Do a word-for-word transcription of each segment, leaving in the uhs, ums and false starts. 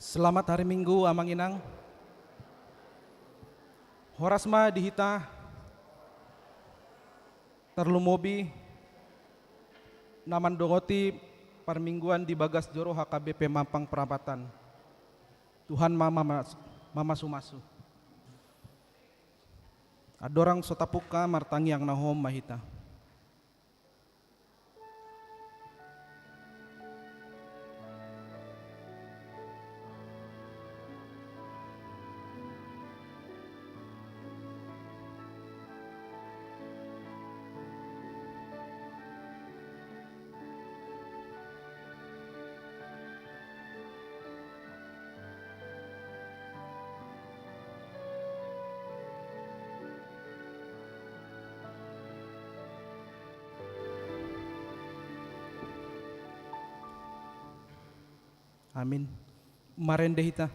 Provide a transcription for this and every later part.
Selamat hari Minggu, Amang Inang. Horas ma di hita, tarlumobi na mandongoti parmingguan di bagas joro H K B P Mampang Prapatan. Tuhan ma mamas-, mamasumasu. Andorang so tapungka, martangiang na hohom ma hita. Amin. Marende hita.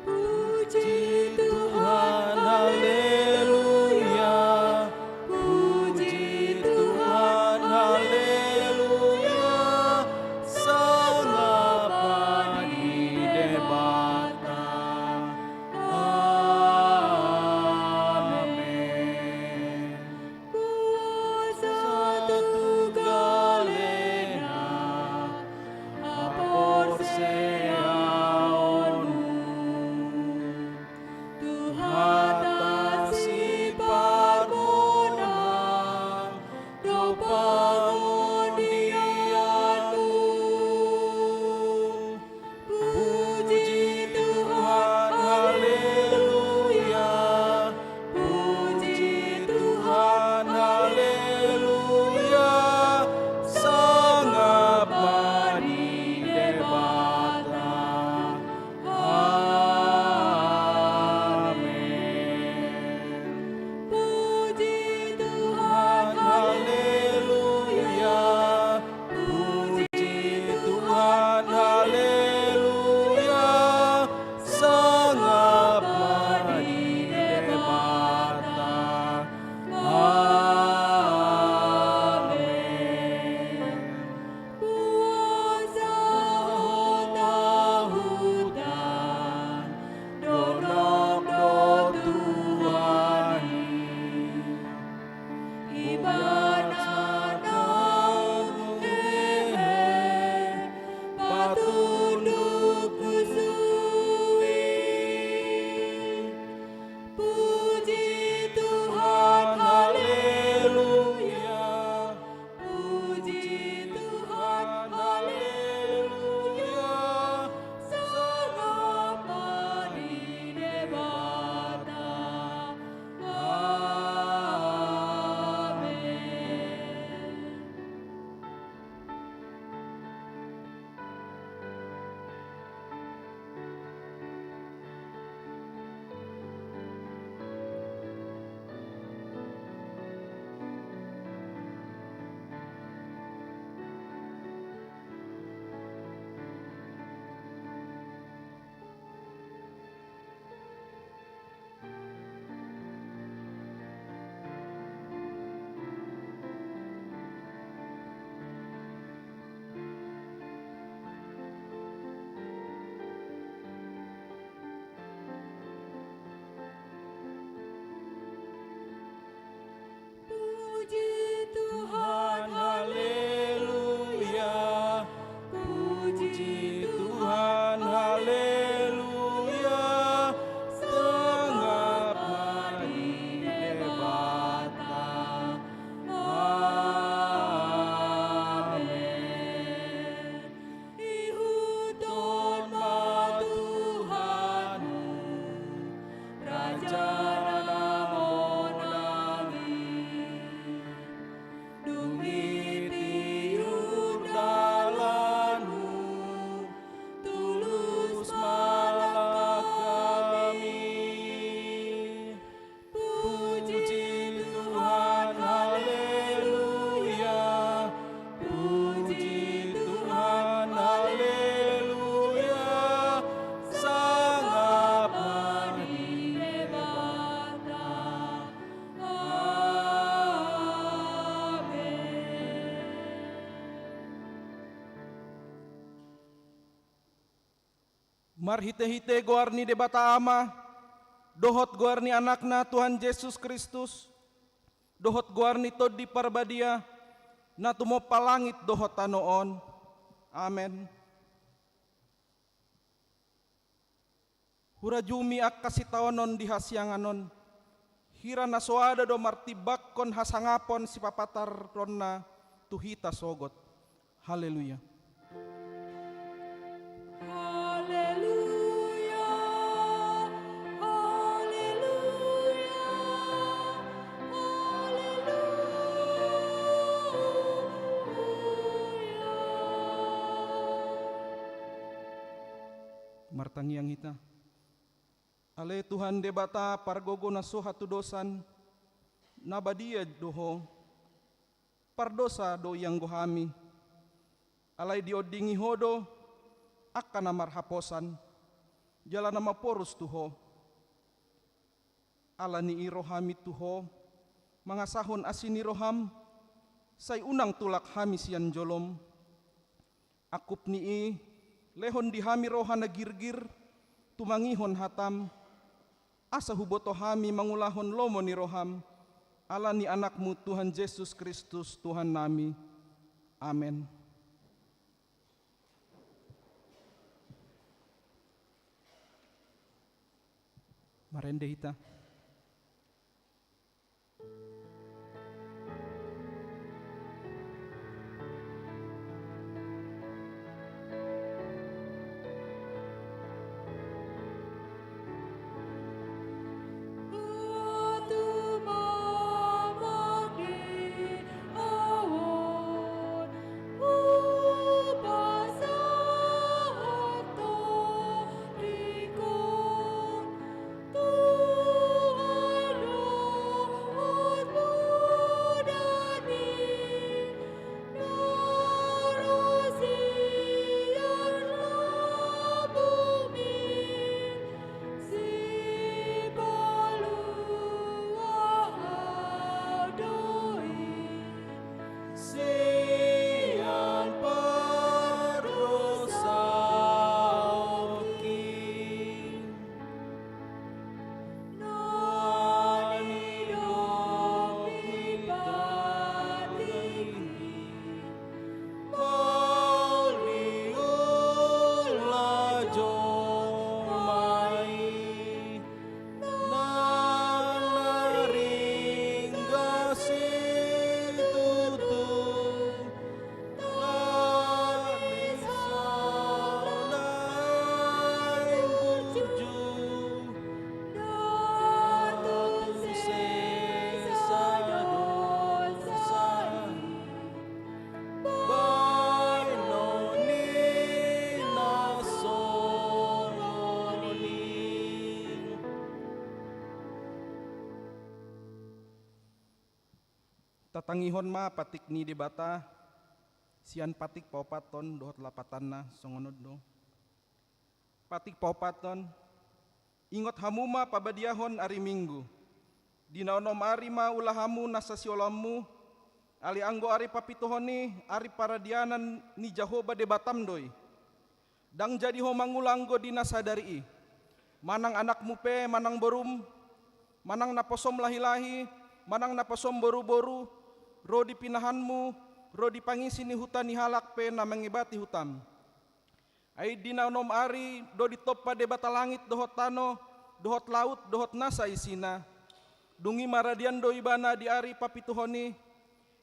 Puji Tuhan, haleluya. Puji Tuhan, haleluya. Sangap ma di Debata. Amen. Puasa tu galena haporseaonmu. Tuhanta siparmonang do pangondionmu. Puji Tuhan, haleluya. Puji Tuhan, haleluya. Sangap ma di Debata. Amen. Puji Tuhan, haleluya. Puji Tuhan, haleluya. Sangap ma di Debata. Amen. Puasa hot na huta, donok do Tuhan i. Ibana naung hehe patunduk husui. Puji Tuhan, haleluya. Puji Tuhan, haleluya. Sangap ma di Debata. Amen. Marhite-hite goar ni Debata Ama, dohot goar ni Anakna Tuhan Jesus Kristus, dohot goar ni Tondi Parbadia, na tumompa langit dohot tano on. Amen. Hurajumi angka sitaonon di hasiangan on, hira na soada do martimbangkon hasangapon sipapataronna tu hita sogot. Haleluya. Haleluya, haleluya, haleluya. Martangiang hita. Ale Tuhan Debata pargogo na so hatudosan, na badia do Ho, pardosa do ianggo hami. Alai diondingi Ho do angka na marhaposan, jala na maporus tu Ho. Ala ni i ro hami tu Ho, mangasahon asi ni roham, sai unang tulak hami sian jolom. Angkup ni i, lehon di hami roha na girgir, tumangihon hatam, asa huboto hami mangulahon lomo ni roham, ala ni Anakmu Tuhan Jesus Kristus Tuhannami. Amen. Marende hita. Tatangihon ma patik ni Debata, sian patik paopathon dohot lapatanna songon on do. Patik paopathon, ingot hamu ma pabadiahon ari Minggu. Di na onom ari ma ula hamu nasa siolommu, alai anggo ari papituhon i ari paradianan ni Jahowa Debatam do i. Ndang jadi ho mangula anggo di na sadari i. Manang anakmu pe, manang borum, manang naposom lahi-lahi, manang naposom boru-boru, ro di pinahanmu, ro di pangisi ni huta ni halak pe na mangebati hutam. Ai di na onom ari do ditompa Debata langit dohot tano, dohot laut, dohot nasa isina. Dung i maradian do ibana di ari papituhon i,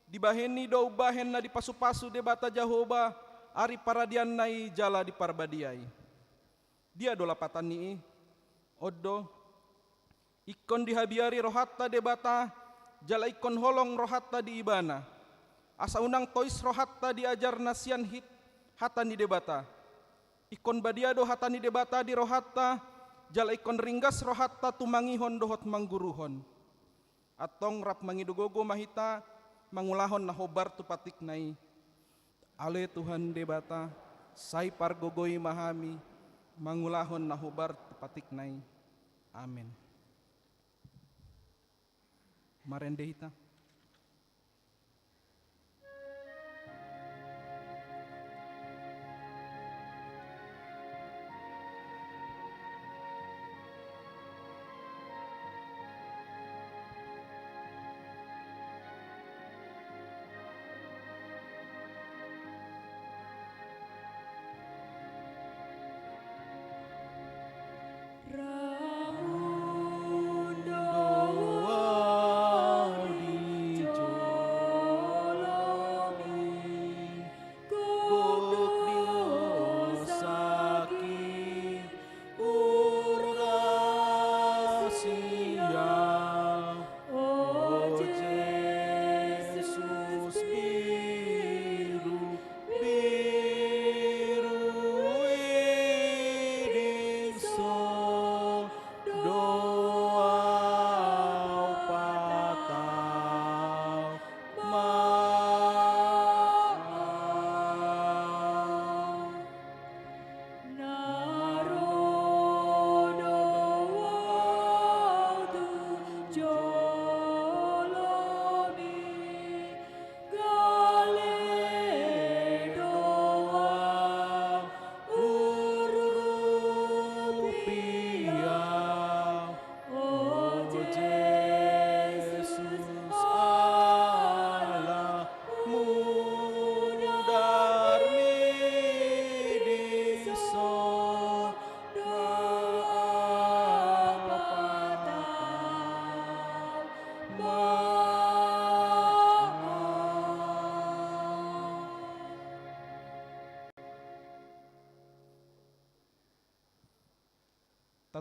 dibahen i do umbahen na dipasu-pasu Debata Jahowa ari paradianna i jala diparbadiai. Dia do lapatan ni i? On do. Ingkon dihabiari rohanta Debata, jala ingkon holong rohanta di Ibana. Asa unang tois rohanta di ajar na sian hit hata ni Debata. Ingkon badia do hata ni Debata di rohanta, jala ingkon ringgas rohanta tumangihon dohot mangguruhon. Antong rap mangido gogo ma hita mangulahon na hombar tu patikna i. Ale Tuhan Debata, sai pargogoi ma hami mangulahon na hombar tu patikna i. Amen. Marende hita.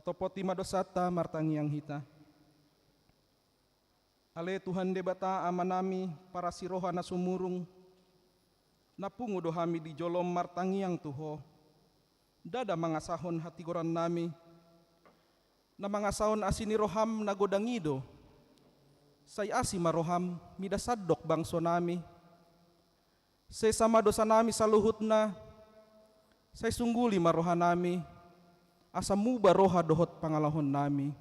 Topoti ma dosanta, martangiang hita. Ale Tuhan Debata Amanami, parasi roha na sumurung, na pungu do hami di jolom martangiang tu Ho. Ndada mangasahon hatigorannami, na mangasahon asi ni roham na godang i do. Sai asi ma roham mida sandok bangsonami. Sesa ma dosanami saluhutna. Sai sungguli ma rohanami, asa muba roha dohot pangalahonnami.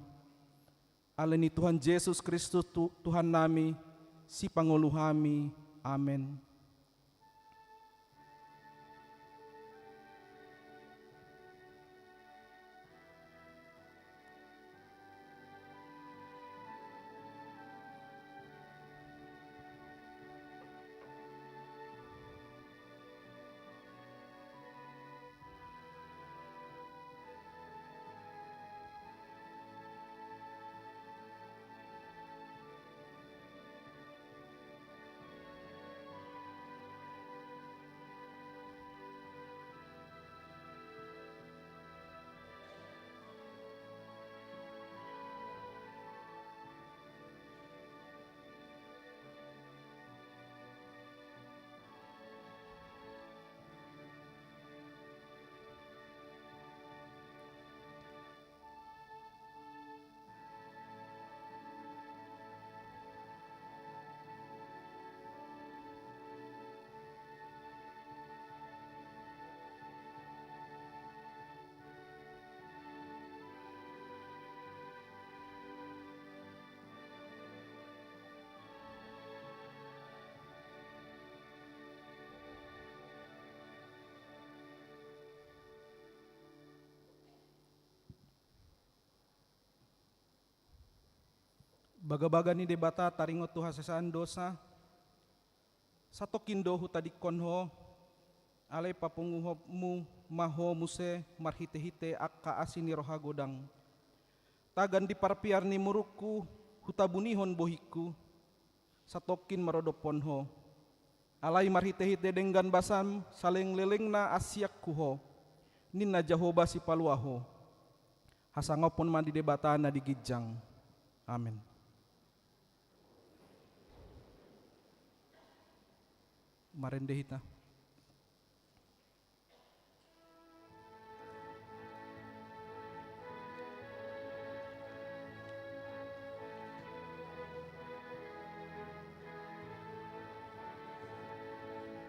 Ale ni Tuhan Jesus Kristus tu-, Tuhannami, sipangolu hami. Amen. Bagabaga ni Debata taringot tu hasesaan dosa, satongkin do hutadingkon ho, alai papunguhonmu ma ho muse marhitehite angka asi ni roha godang. Tagan di parpiar ni murukku, hutabunihon bohingku, satongkin marodophon ho. Alai marhitehite denggan basam, saleleng-lelengna ansiak hu ho, ninna Jahowa Sipalua ho. Hasangaphon ma di Debata na di ginjang. Amen. Marende hita.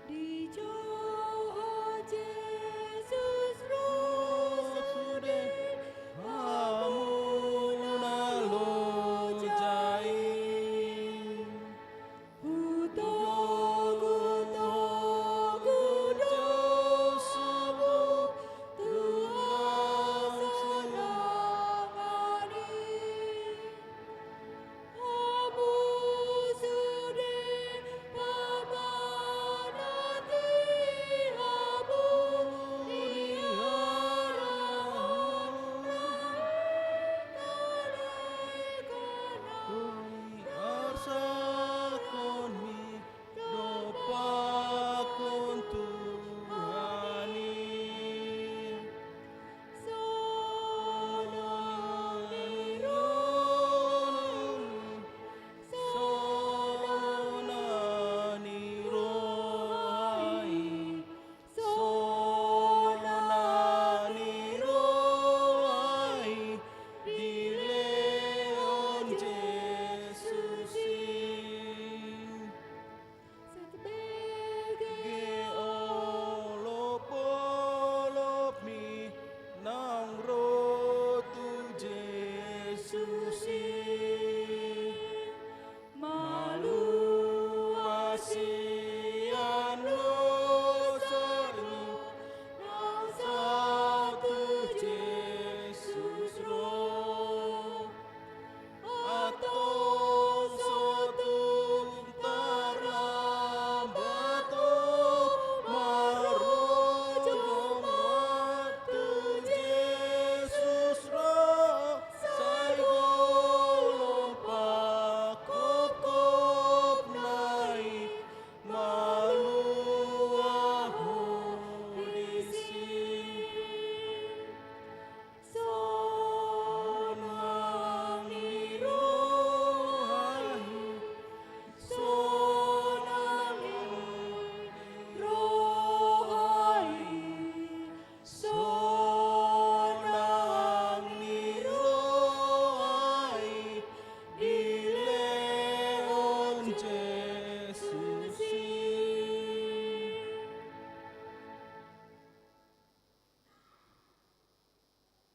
Dijou ho Jesus ro sude hamu na loja i. Hutogu to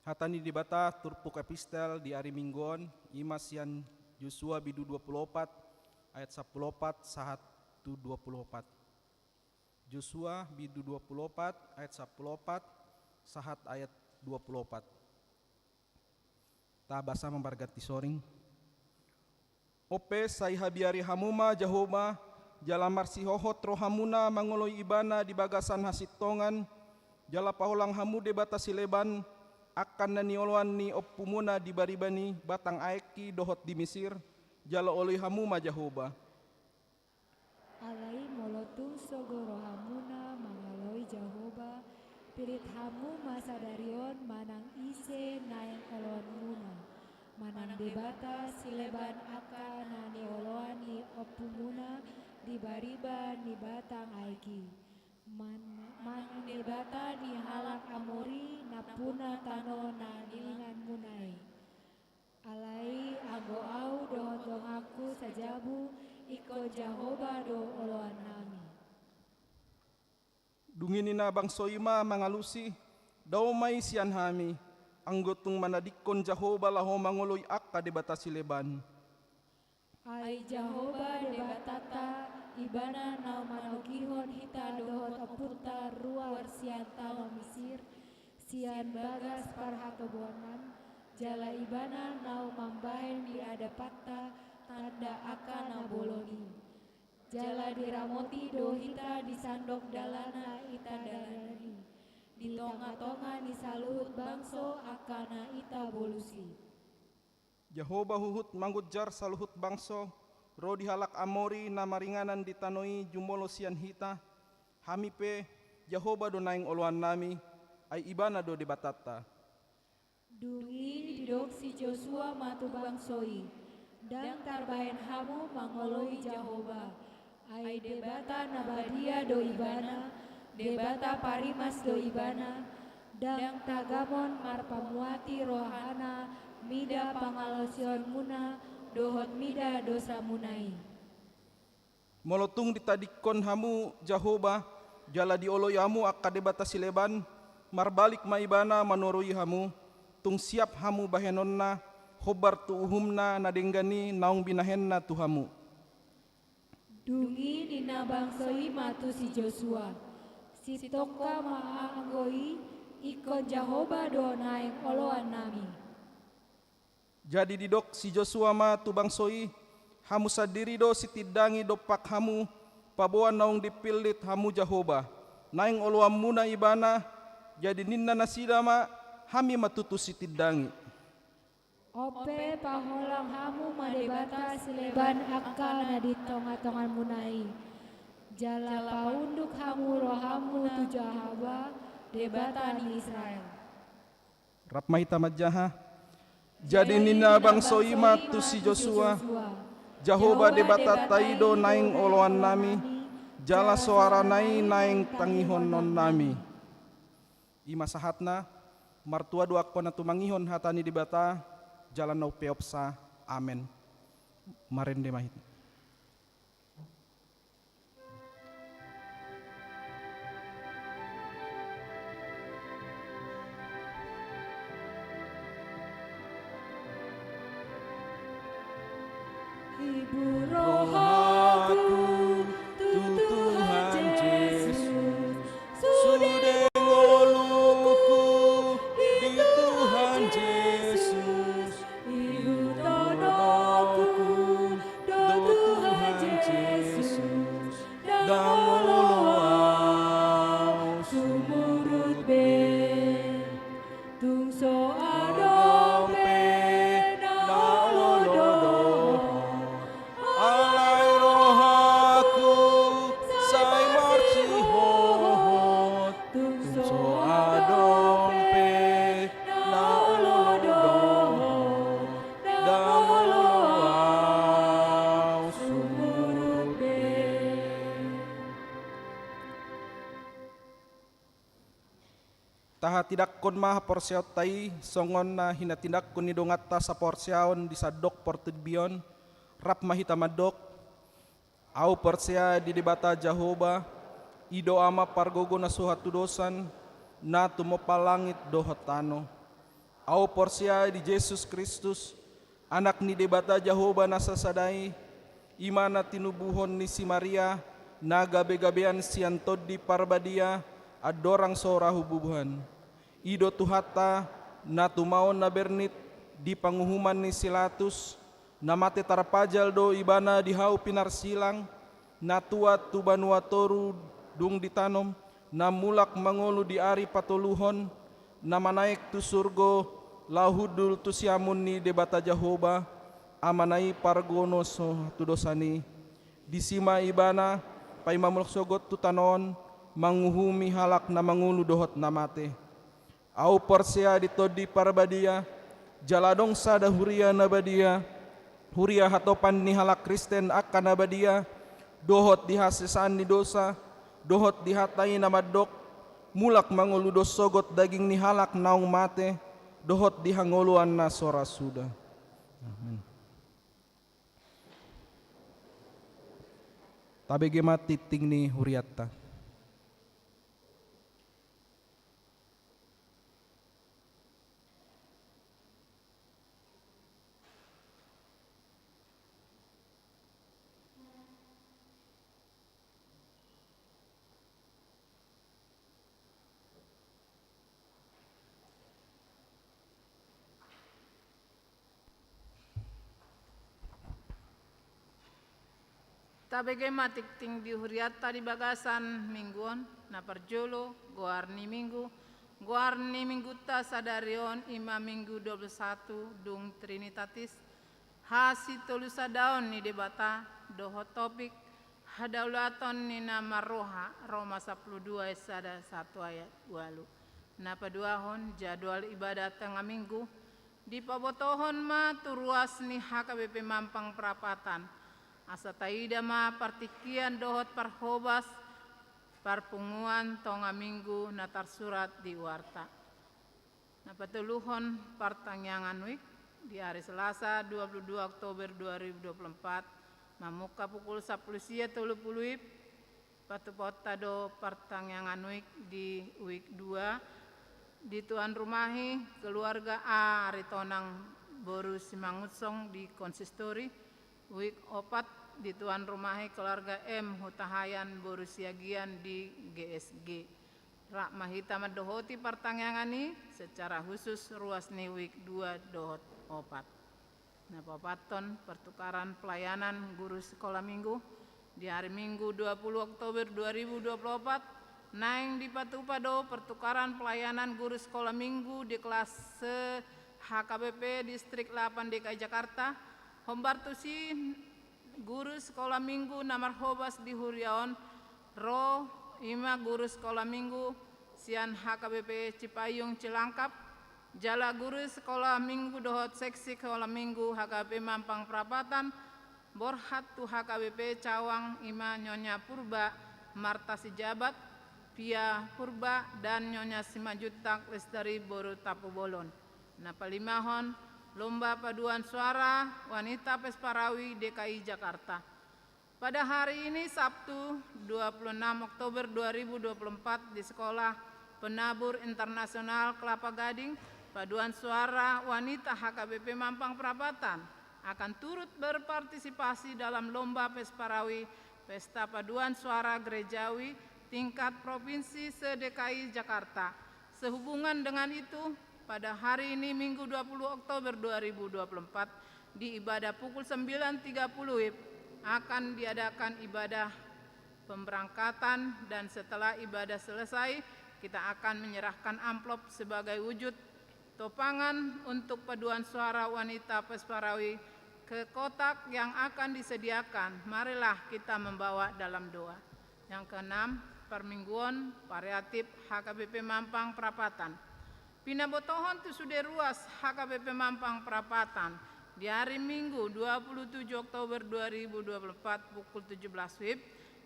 Hata ni Debata turpuk epistel di ari Minggu on, ima sian Josua bindu dua pulu opat ayat sampulu opat sahat tu dua pulu opat. Josua bindu dua pulu opat ayat sampulu opat sahat ayat dua pulu opat. Tabasa ma marganti soring. Onpe sai habiari hamu ma Jahowa, jala marsihohot rohamuna mangoloi Ibana di bagasan hasintongan, jala paholang hamu debata sileban, angka na nioloan ni ompumuna di bariba ni batang aek i dohot di Misir, jala oloi hamu ma Jahowa. Alai molo tung sogo rohamuna mangoloi Jahowa, pilit hamu ma sadari on manang ise naeng oloanmuna, manang debata sileban angka na nioloan ni ompumuna di bariba ni batang aek i, man-, manang debata ni halak Amori nampuna tano na niuninganmuna i. Alai anggo ahu dohot donganku sajabu, ingkon Jahowa do oloannami. Dung i ninna bangso i ma mangalusi, dao ma i sian hami, anggo tung manadingkon Jahowa laho mangoloi angka debata sileban. Ai Jahowa Debatanta, Ibana na manogihon hita dohot ompunta ruar sian tano Misir, sian bagas parhatobonan, jala Ibana na mambahen di adapanta tanda angka na bolon i. Jala diramoti do hita di sandok dalanna hita dalan i, di tongatonga ni saluhut bangso angka na hita bolus i. Jahowa huhut mangonjar saluhut bangso, ro di halak Amori na maringanan di tano i jumolo sian hita, hami pe, Jahowa do naeng oloannami, ai Ibana do Debatanta. Dung i didok si Josua ma tu bangso i, ndang tarbahen hamu mangoloi Jahowa, ai Debata na badia do Ibana, Debata parimas do Ibana, ndang tagamon marpamuati rohana mida pangalaosionmuna dohot mida dosamuna i. Molo tung ditadingkon hamu Jahowa, jala dioloi hamu angka debata sileban, marbalik ma Ibana manoroi hamu, tung siap hamu bahenonna, hombar tu uhumna na denggan i naung binahenna tu hamu. Dung i ninna bangso i ma tu si Josua, sintongka ma anggo i, ingkon Jahowa do naeng oloannami. Jadi didok si Josua ma tu bangso i, hamu sandiri do sitindangi dompak hamu, paboa naung dipillit hamu Jahowa, naeng oloanmuna Ibana, jadi ninna nasida ma, hami ma tutu sitindangi. Onpe paholang hamu ma debata sileban angka na di tongatongamuna i. Jala paunduk hamu rohamu tu Jahowa, Debata ni Israel. Rap ma hita manjaha. Jadi ninna bangso i ma tu si Josua, Jahowa Debatanta i do naeng oloannami, jala soarana i naeng tangihononnami. I ma sahatna, martua do angka na tumangihon hata ni Debata, jala na umpeopsa. Amen. Marende ma hita. Hibur rohaku tu Tuhan Jesus, sude ngolungku di Tuhan Jesus, ihuthononku do Tuhan Jesus, ndang olo au sumurut be. Tung so adong pe na olo dohot, alai rohaku sai marsihohot. Tung so adong pe na olo dohot, ndang olo au sumurut be. Tahatindangkon ma haporseaonta i songon na hinatindangkon ni donganta saporseaon di sandok portibi on. Rap ma hita mandok. Ahu porsea di Debata Jahowa, i do Ama pargogo na so hatudosan, na tumompa langit dohot tano. Ahu porsea di Jesus Kristus, Anak ni Debata Jahowa na sasada i, i ma na tinubuhon ni si Maria, na gabe-gabean sian Tondi Parbadia, andorang so ra hububuhan. I do Tuhanta, na tumaon na bernit di panguhuman ni si Latus, na mate tarpajal do ibana di hau pinarsilang, na tuat tu banua toru dung ditanom, na mulak mangolu di ari patoluhon, na manaek tu surgo, laho hundul tu siamun ni Debata Jahowa, Amana i pargonoso tu dosan i. Disi ma ibana paima mulak sogot tu tano on, manguhumi halak na mangolu dohot na mate. Ahu porsea di Tondi Parbadia, jala adong sada huria na badia, huria hatopan ni halak Kristen angka na badia, dohot di hasesaan ni dosa, dohot di hata i na mandok, mulak mangolu do sogot daging ni halak naung mate, dohot di hangoluan na so ra suda. Amen. Tabege ma tingting ni hurianta. Tabege ma tingting di hurianta di bagasan minggu on. Na parjolo, goar ni minggu. Goar ni minggunta sadari on i ma minggu dua puluh satu dung Trinitatis, hasitolusadaon ni Debata, dohot topik, hadaulaton ni na marroha, Roma sampulu dua ayat sada, satu ayat ualu. Na paduahon, jadwal ibadah tengah minggu, dipabotohon ma tu ruas ni H K B P Mampang Prapatan. Asa taida ma partingkian dohot parhobas parpunguan tonga minggu na tarsurat di warta. Na patoluhon, partangiangan wijk di ari Selasa dua puluh dua Oktober dua ribu dua puluh empat, mamungka pukul sampulu sia tolu puluh WIB, patupaonta do partangiangan wijk di wijk dua, dituan rumahi keluarga A Aritonang boru Simangunsong di konsistori, wijk opat, dituan rumahi keluarga M Hutahaean boru Siagian di G S G. Rap ma hita mandohoti partangiangan i secara khusus ruas ni wijk dua dohot opat. Na paopathon, pertukaran pelayanan guru sekolah minggu di hari Minggu dua puluh Oktober dua ribu dua puluh empat, naeng dipatupa do pertukaran pelayanan guru sekolah minggu di kelas se-H K B P Distrik delapan D K I Jakarta. Hombar tusi, guru sekolah minggu na marhobas di huria on ro, i ma guru sekolah minggu sian H K B P Cipayung Cilangkap, jala guru sekolah minggu dohot seksi sekolah minggu H K B P Mampang Prapatan, borhat tu H K B P Cawang, i ma Nyonya Purba Marta Sijabat, Pia Purba, dan Nyonya Simanjuntak Lestari boru Tampubolon. Na palimahon, lomba paduan suara wanita Vesparawi D K I Jakarta. Pada hari ini, Sabtu, dua puluh enam Oktober dua ribu dua puluh empat, di Sekolah Penabur Internasional Kelapa Gading, paduan suara wanita H K B P Mampang Prapatan akan turut berpartisipasi dalam lomba Vesparawi, Pesta Paduan Suara Gerejawi tingkat provinsi se-D K I Jakarta. Sehubungan dengan itu, pada hari ini, Minggu dua puluh Oktober dua ribu dua puluh empat, di ibadah pukul sembilan tiga puluh WIB akan diadakan ibadah pemberangkatan, dan setelah ibadah selesai, kita akan menyerahkan amplop sebagai wujud topangan untuk paduan suara wanita Vesparawi ke kotak yang akan disediakan. Marilah kita membawa dalam doa. Yang keenam, parmingguon pariatip H K B P Mampang Prapatan. Pinabotohon tu sude ruas H K B P Mampang Prapatan, di hari Minggu dua puluh tujuh Oktober dua ribu dua puluh empat pukul tujuh belas WIB,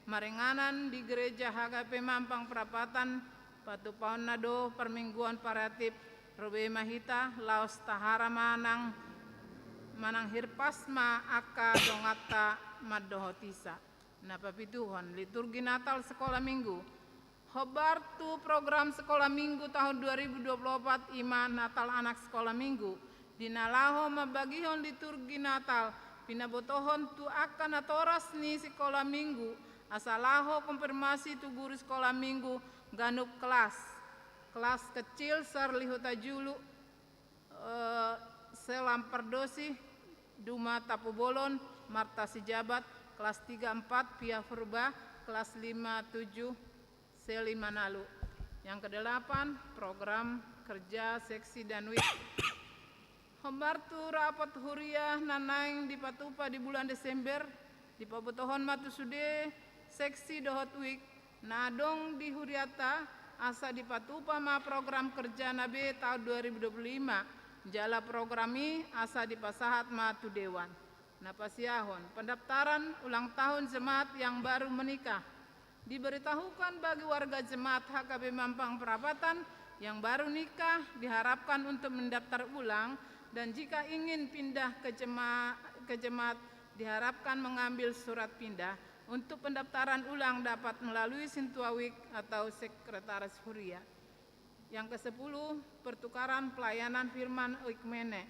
maringanan di Gereja H K B P Mampang Prapatan, patupaonna do parmingguon pariatip. Ro be ma hita, laos tahara manang, manang hirpas ma angka donganta mandohotisa. Na papituhon, liturgi Natal sekolah minggu. Hombar tu program Sekolah Minggu tahun dua ribu dua puluh opat i ma Natal Anak Sekolah Minggu. Di na laho mambagihon liturgi Natal, pinabotohon tu angka natoras ni Sekolah Minggu, asa laho konfirmasi tu guru Sekolah Minggu ganup kelas. Kelas kecil Sarli Hutajulu, eh, Selam Pardosi, Duma Tapubolon, Marta Sijabat, kelas tiga empat, Pia Purba, kelas lima tujuh, Seli Manalu. Yang kedelapan, program kerja seksi dan wik. Hombar tu rapot huria na naeng dipatupa di bulan Desember, dipabotohon ma tu sude seksi dohot wik na adong di hurianta, asa dipatupa ma program kerjana be taon dua ribu dua puluh lima, jala program i asa dipasahat ma tu dewan. Na pasiahon, pendaftaran ulang tahun jemaat yang baru menikah. Diberitahukan bagi warga jemaat H K B Mampang Prapatan yang baru nikah diharapkan untuk mendaftar ulang, dan jika ingin pindah ke jema-, ke jemaat, diharapkan mengambil surat pindah. Untuk pendaftaran ulang dapat melalui sintua wik atau sekretaris huria. Yang kesepuluh, pertukaran pelayanan firman oikumene.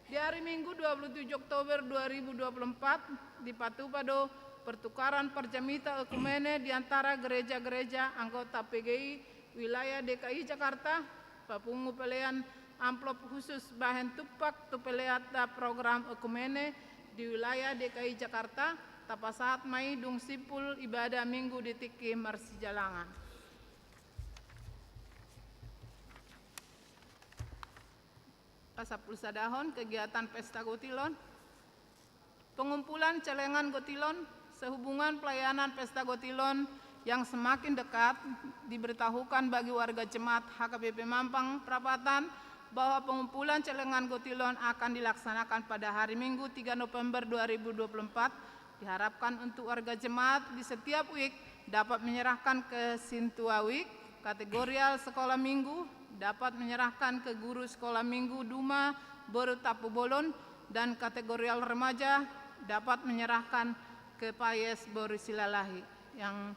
Di hari Minggu dua puluh tujuh Oktober dua ribu dua puluh empat, dipatupa do pertukaran parjamita oikumene di antara gereja-gereja anggota P G I wilayah D K I Jakarta. Papungu pelean amplop khusus bahen tumpak tu pelean program oikumene di wilayah D K I Jakarta, tapasahat ma i dung simpul ibadah Minggu di tingki marsijalangan. Pasampulu sadahon, kegiatan pesta gotilon. Pengumpulan celengan gotilon. Sehubungan pelayanan pesta gotilon yang semakin dekat, diberitahukan bagi warga jemaat H K B P Mampang Prapatan bahwa pengumpulan celengan gotilon akan dilaksanakan pada hari Minggu tiga November dua ribu dua puluh empat. Diharapkan untuk warga jemaat di setiap wik dapat menyerahkan ke sintua wik, kategorial sekolah minggu dapat menyerahkan ke guru sekolah minggu Duma boru Tapubolon, dan kategorial remaja dapat menyerahkan ke Paias boru Silalahi. Yang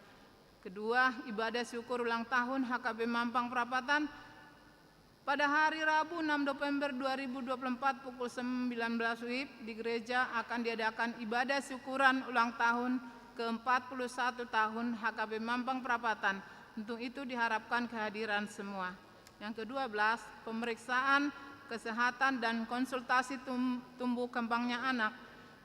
kedua, ibadah syukur ulang tahun H K B Mampang Prapatan. Pada hari Rabu enam November dua ribu dua puluh empat pukul sembilan belas wib di gereja akan diadakan ibadah syukuran ulang tahun ke empat puluh satu tahun H K B Mampang Prapatan. Untuk itu diharapkan kehadiran semua. Yang kedua belas, pemeriksaan kesehatan dan konsultasi tum-, tumbuh kembangnya anak.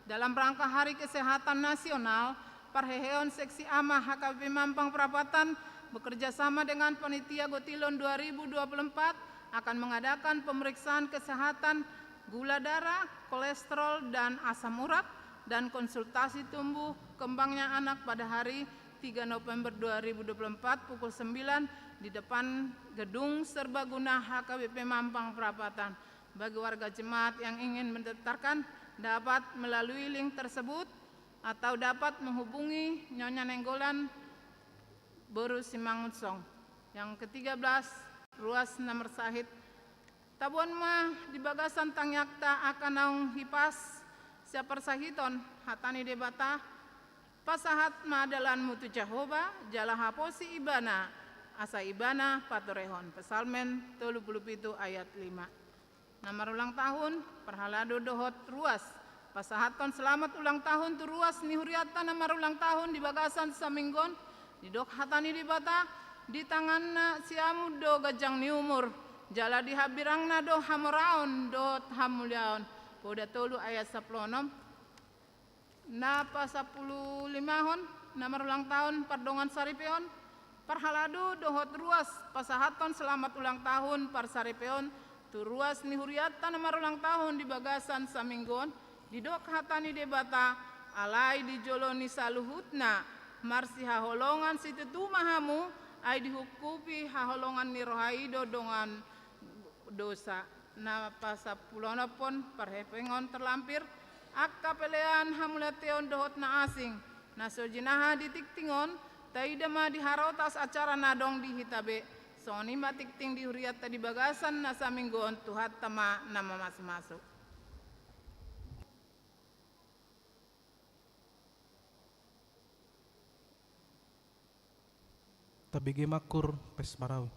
Dalam rangka Hari Kesehatan Nasional, parheheon Seksi Ama H K B P Mampang Prapatan bekerja sama dengan Panitia Gotilon dua ribu dua puluh empat akan mengadakan pemeriksaan kesehatan gula darah, kolesterol, dan asam urat, dan konsultasi tumbuh kembangnya anak pada hari tiga November dua ribu dua puluh empat pukul sembilan di depan gedung serbaguna H K B P Mampang Prapatan. Bagi warga jemaat yang ingin mendaftarkan, dapat melalui link tersebut atau dapat menghubungi Nyonya Nainggolan boru Simangunsong. Yang ketiga belas, ruas na marsahit. Taboan ma di bagasan tangiangta angka naung hipas sian parsahiton hata ni Debata. Pasahat ma dalanmu tu Jahowa, jala haposi Ibana, asa Ibana patorehon. Psalmen tolu puluh pitu ayat lima. Na marulang tahun, parhalado dohot ruas. Pasahathon selamat ulang tahun tu ruas ni hurianta na marulang tahun di bagasan saminggu on. Didok hata ni Debata, di tanganna siamun do ganjang ni umur, jala di hambirangna do hamoraon dohot hamuliaon. Poda tolu ayat sampulu onom. Na pasampulu limahon, na marulang tahun pardongan saripeon, parhalado dohot ruas, pasahathon selamat ulang tahun parsaripeon tu ruas ni hurianta na marulang tahun di bagasan saminggu on. Didok hata ni Debata, alai di jolo ni saluhutna marsihaholongan situtu ma hamu, ai dihungkupi haholongan ni roha i do dongan dosa. Na pasampulu onom pon, parhepengon terlampir angka pelean hamuliateon dohot na asing na so jinaha di tingting on, taida ma di harotas acara na adong di hita be. Songon i ma tingting di hurianta di bagasan na saminggu on, Tuhanta ma na mamasumasu. Tabege ma Kur pes marawi.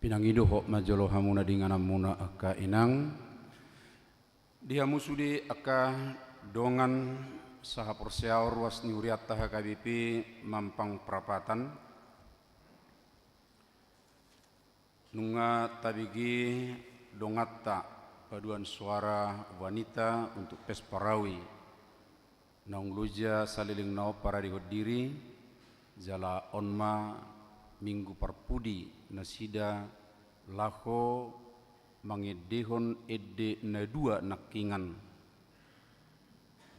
Inang, i dohot ma jolo hamuna di ingananmuna angka inang. Di hamu sude angka dongan sahaporseaon ruas ni hurianta H K B P Mampang Prapatan. Nunga tabege donganta paduan suara wanita untuk pesta rawi. Naung loja saleleng na on paradehon diri, jala on ma minggu parpudi nasida laho mangendehon ende na dua nangkingan.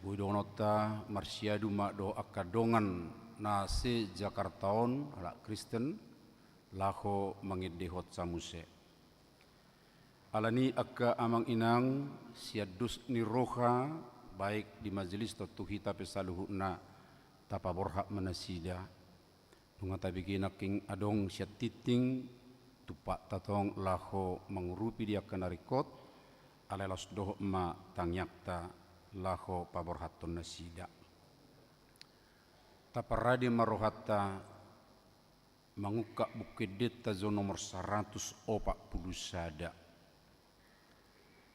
Boi dohononta marsiadu ma dohot angka dongan na se-Jakarta on, halak Kristen, laho mangendehon sa muse. Alani angka amang inang, sian dos ni roha, baik di majelis dohot tu hita pe saluhutna, tapaborhat ma nasida. Nunga tabege nangkin adong sian tingting, tumpatta tong laho mangurupi di angka na ringkot, alai laos dohot ma tangiangta laho paborhathon nasida. Taparade ma rohanta mangungkap buku endenta jo nomor saratus opat pulu sada.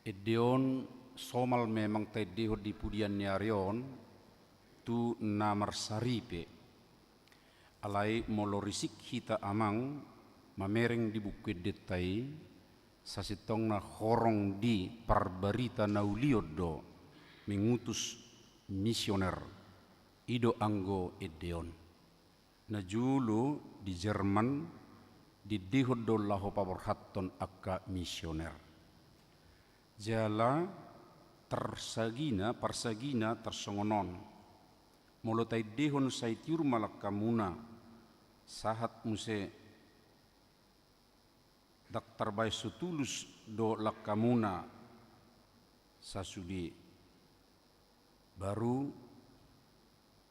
Ende on somal memang taendehon di pudian ni ari on tu na marsaripe. Alai molo risik hita amang mamereng di buku endenta i, sasintongna horong di parbarita na ulion do mengutus misioner. I do anggo ende on. Najolo di Jerman diendehon do laho paborhathon angka misioner. Jala tarsagina, parsagina tarsongon on. Molo taendehon sai tiur ma langkamuna, sahat muse ndang tarbahen so tulus do langkamuna sasude. Baru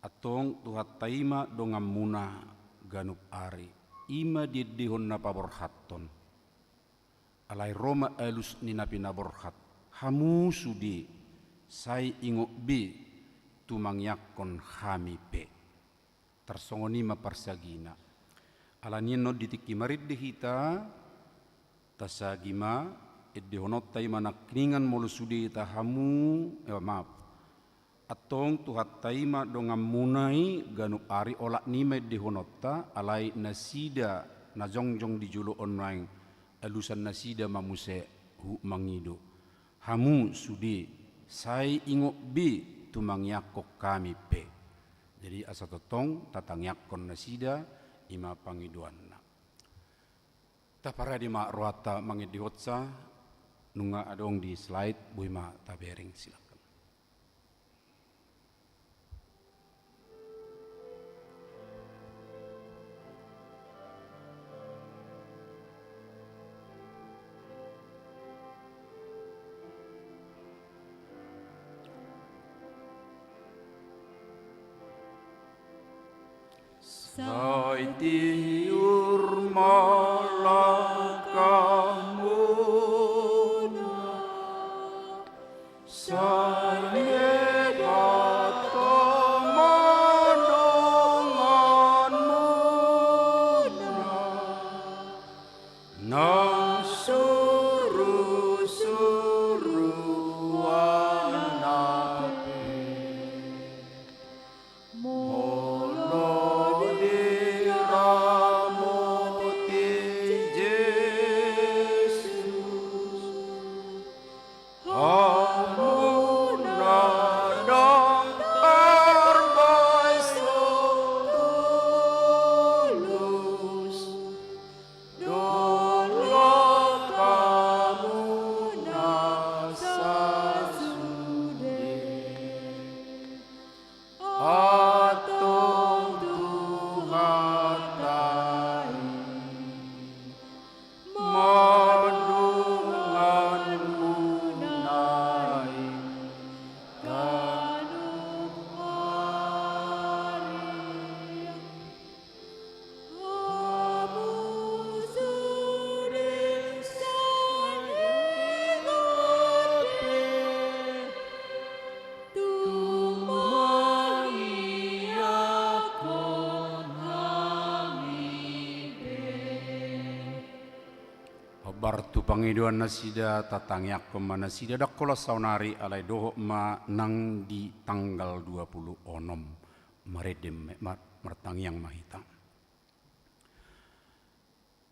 antong Tuhanta i ma donganmuna ganup ari. I ma diendehon na paborhathon. Alai ro ma alus ni na pinaborhat. Hamu sude, sai ingot be tumangiangkon hami pe. Tarsongon i ma parsagina. Alani annon di tingki marende hita, tasagi ma, endehononta i ma nangkiningan molo sude hita hamu, eh, maaf. Antong Tuhanta i ma donganmuna i ganup ari, olat ni i ma endehononta, alai nasida na jongjong di jolo on nuaeng, alusan nasida ma muse huhut mangido. Hamu sude, sai ingot be tumangiangkon hami pe. Jadi asa tongtong tatangiangkon nasida, i ma pangidoanna. Taparade ma rohanta mangendehonsa, nunga adong di slide, boi ma tabereng, silakan. Sai tiur ma langkamuna, sai lepat ma donganmuna, nang surusuruanna pe. Molo diramoti Partupangidoan nasida, tatangiangkon ma nasida, ndang holan saonari, alai dohot ma nang di tanggal dua pulu onom. Marende ma-, mar-, martangiang ma hita.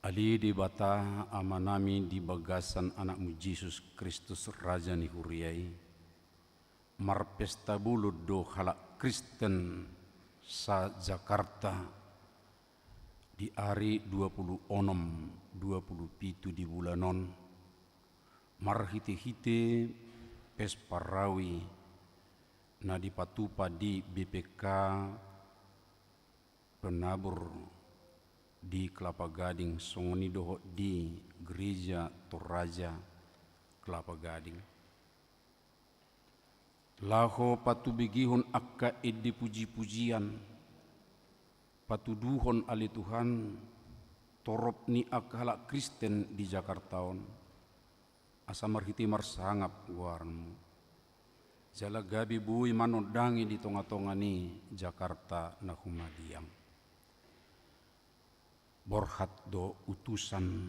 Ale Debata, Amanami di bagasan Anakmu Jesus Kristus, Raja ni huria i, marpesta bolon do halak Kristen sa-Jakarta di ari dua pulu onom, dua pulu pitu di bulan on, marhite-hite pesta Parawi na dipatupa di B P K Penabur di Kelapa Gading, songon i dohot di Gereja Toraja Kelapa Gading. Laho patubegehon angka ende puji-pujian, patuduhon ale Tuhan, torop ni angka halak Kristen di Jakarta on, asa marhite marsangap goarmu. Jala gabe boi manondangi di tonga-tonga ni Jakarta na humaliang. Borhat do utusan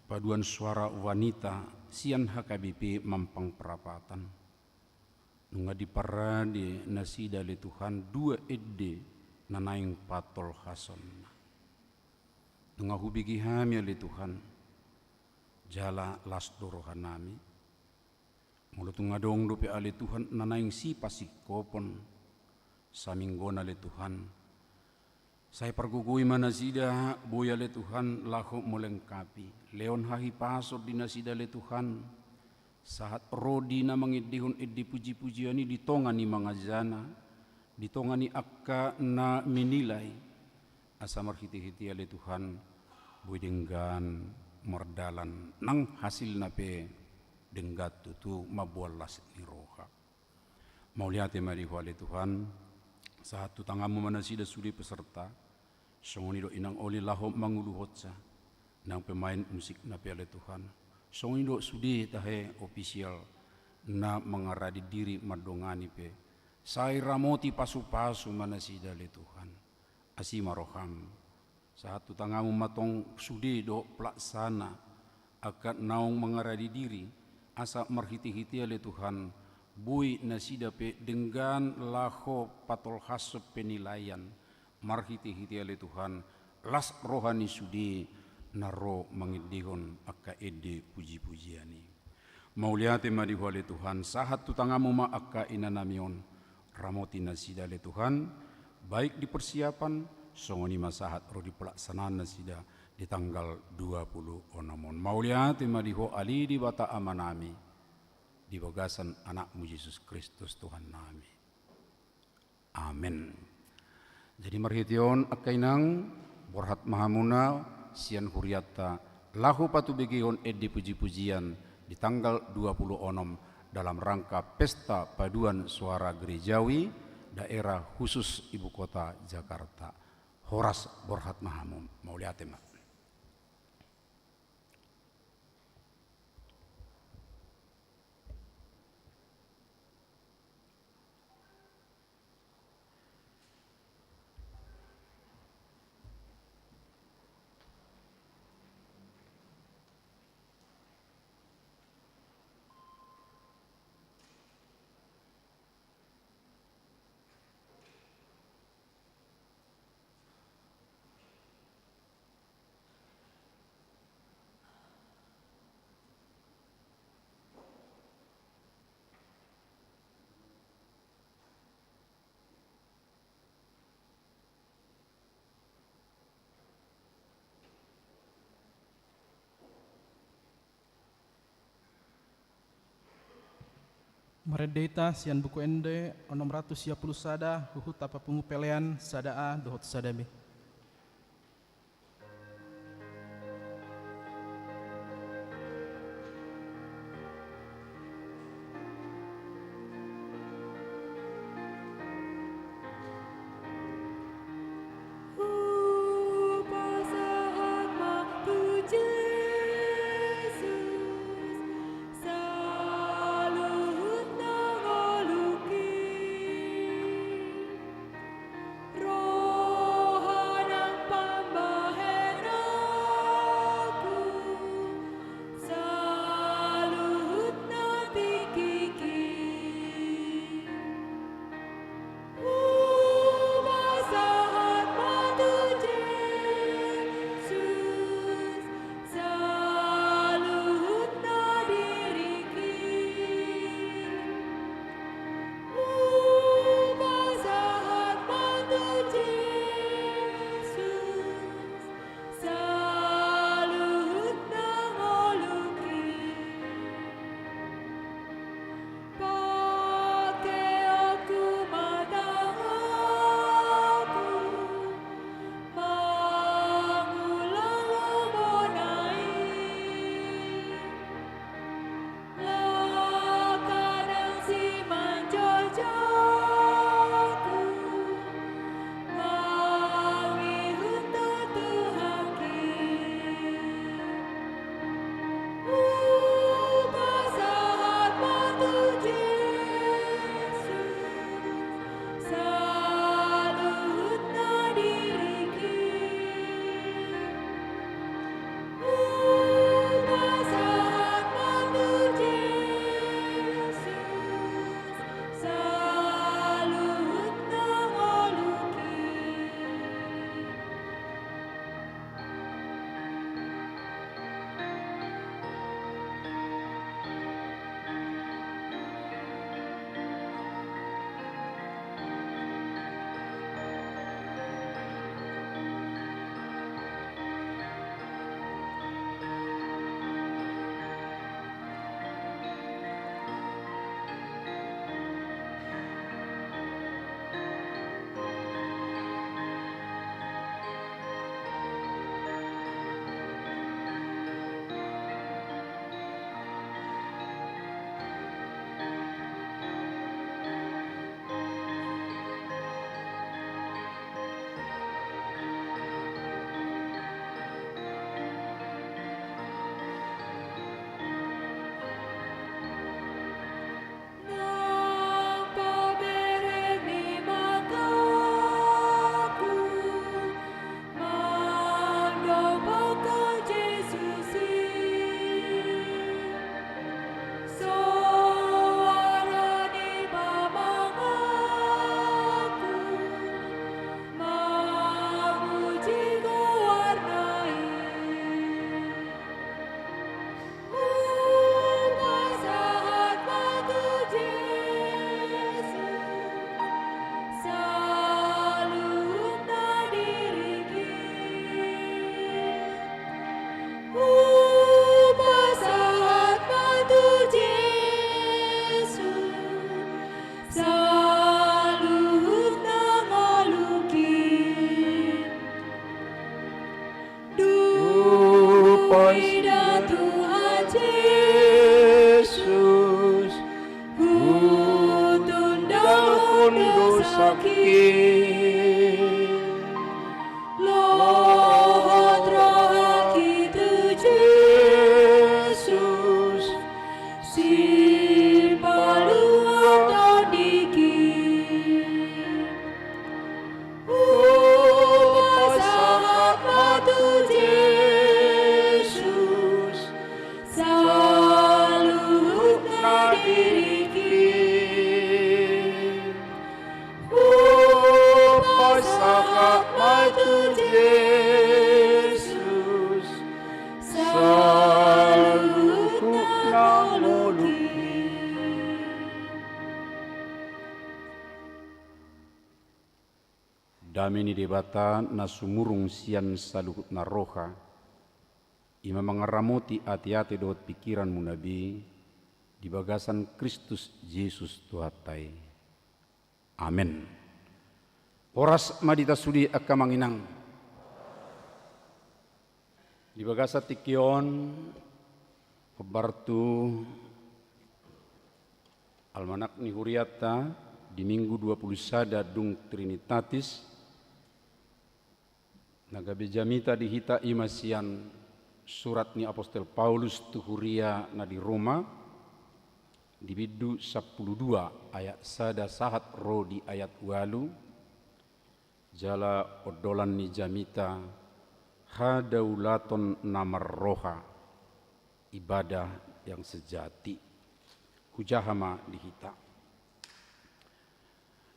paduan suara wanita sian H K B P Mampang Prapatan. Nunga diparade nasida ale Tuhan dua ende na naeng patolhasonna. Nunga hubege hami ale Tuhan, jala las do rohanami. Molo tung adong dope ale Tuhan na naeng sipasingkopon saminggu on ale Tuhan, sai pargogoi ma nasida boi ale Tuhan laho melengkapi. Lehon hahipason di nasida ale Tuhan, sahat ro di na mangendehon ende puji-pujian i di tonga ni mangajana, di tonga ni angka na menilai, asa marhite-hite ale Tuhan, boi denggan mardalan nang hasilna pe denggan tutu mamboan las ni roha. Mauliate ma di Ho ale Tuhan, sahat tu tanganmu ma nasida sude peserta, songon i dohot inang Oli laho manguluhonsa, nang pemain musikna pe ale Tuhan, songon i dohot sude tahe ofisial na mangarade diri mandongani pe, sai ramoti pasu-pasu ma nasida ale Tuhan. Asi ma roham. Sahat tu tanganmu ma tong sude dohot pelaksana angka naung mangarade diri, asa marhite-hite ale Tuhan, boi nasida pe denggan laho patolhashon penilaian, marhite-hite ale Tuhan, las roha ni sude na ro mangendehon angka ende puji-pujian i. Mauliate ma di Ho ale Tuhan, sahat tu tanganmu ma angka inanami on, ramoti nasida ale Tuhan, baik di persiapan, songon i ma sahat ro di pelaksanaan nasida di tanggal dua pulu onom on. Mauliate ma di Ho ale Debata Amanami, di bagasan Anakmu Jesus Kristus Tuhannami. Amen. Jadi marhite on angka inang, borhat ma hamuna sian hurianta laho patubegehon ende puji-pujian di tanggal dua pulu onom dalam rangka pesta paduan suara gerejawi daerah khusus ibu kota Jakarta. Horas borhat ma hamu. Mauliate ma. Marende hita sian Buku Ende onom ratus sia pulu sada, huhut tapapungu pelean sada A dohot sada B. Hupasahat ma tu Jesus saluhut na ngolungki. Roha Ida Tuhan Jesus, hutundahon dosangki. Lohot rohangki tu Jesus, sipaluat tondingki. Hupasahat ma tu Jesus saluhutna diringki. Hupasahat ma tu Jesus saluhutna ngolungki. Dame ni Debata na sumurung sian saluhutna roha, i ma mangaramoti ateate dohot pingkiranmuna be di bagasan Kristus Jesus Tuhanta i. Amen. Horas ma di hita sude angka amang inang. Di bagasan tingki on, hombar tu almanak ni hurianta di Minggu dua puluh sada dung Trinitatis, na gabe jamita di hita i ma sian surat ni apostel Paulus tu huria na di Roma, di bindu sampulu dua ayat sada sahat ro di ayat ualu, jala ondolan ni jamita hadaulaton na marroha, ibadah yang sejati. Hujaha ma di hita.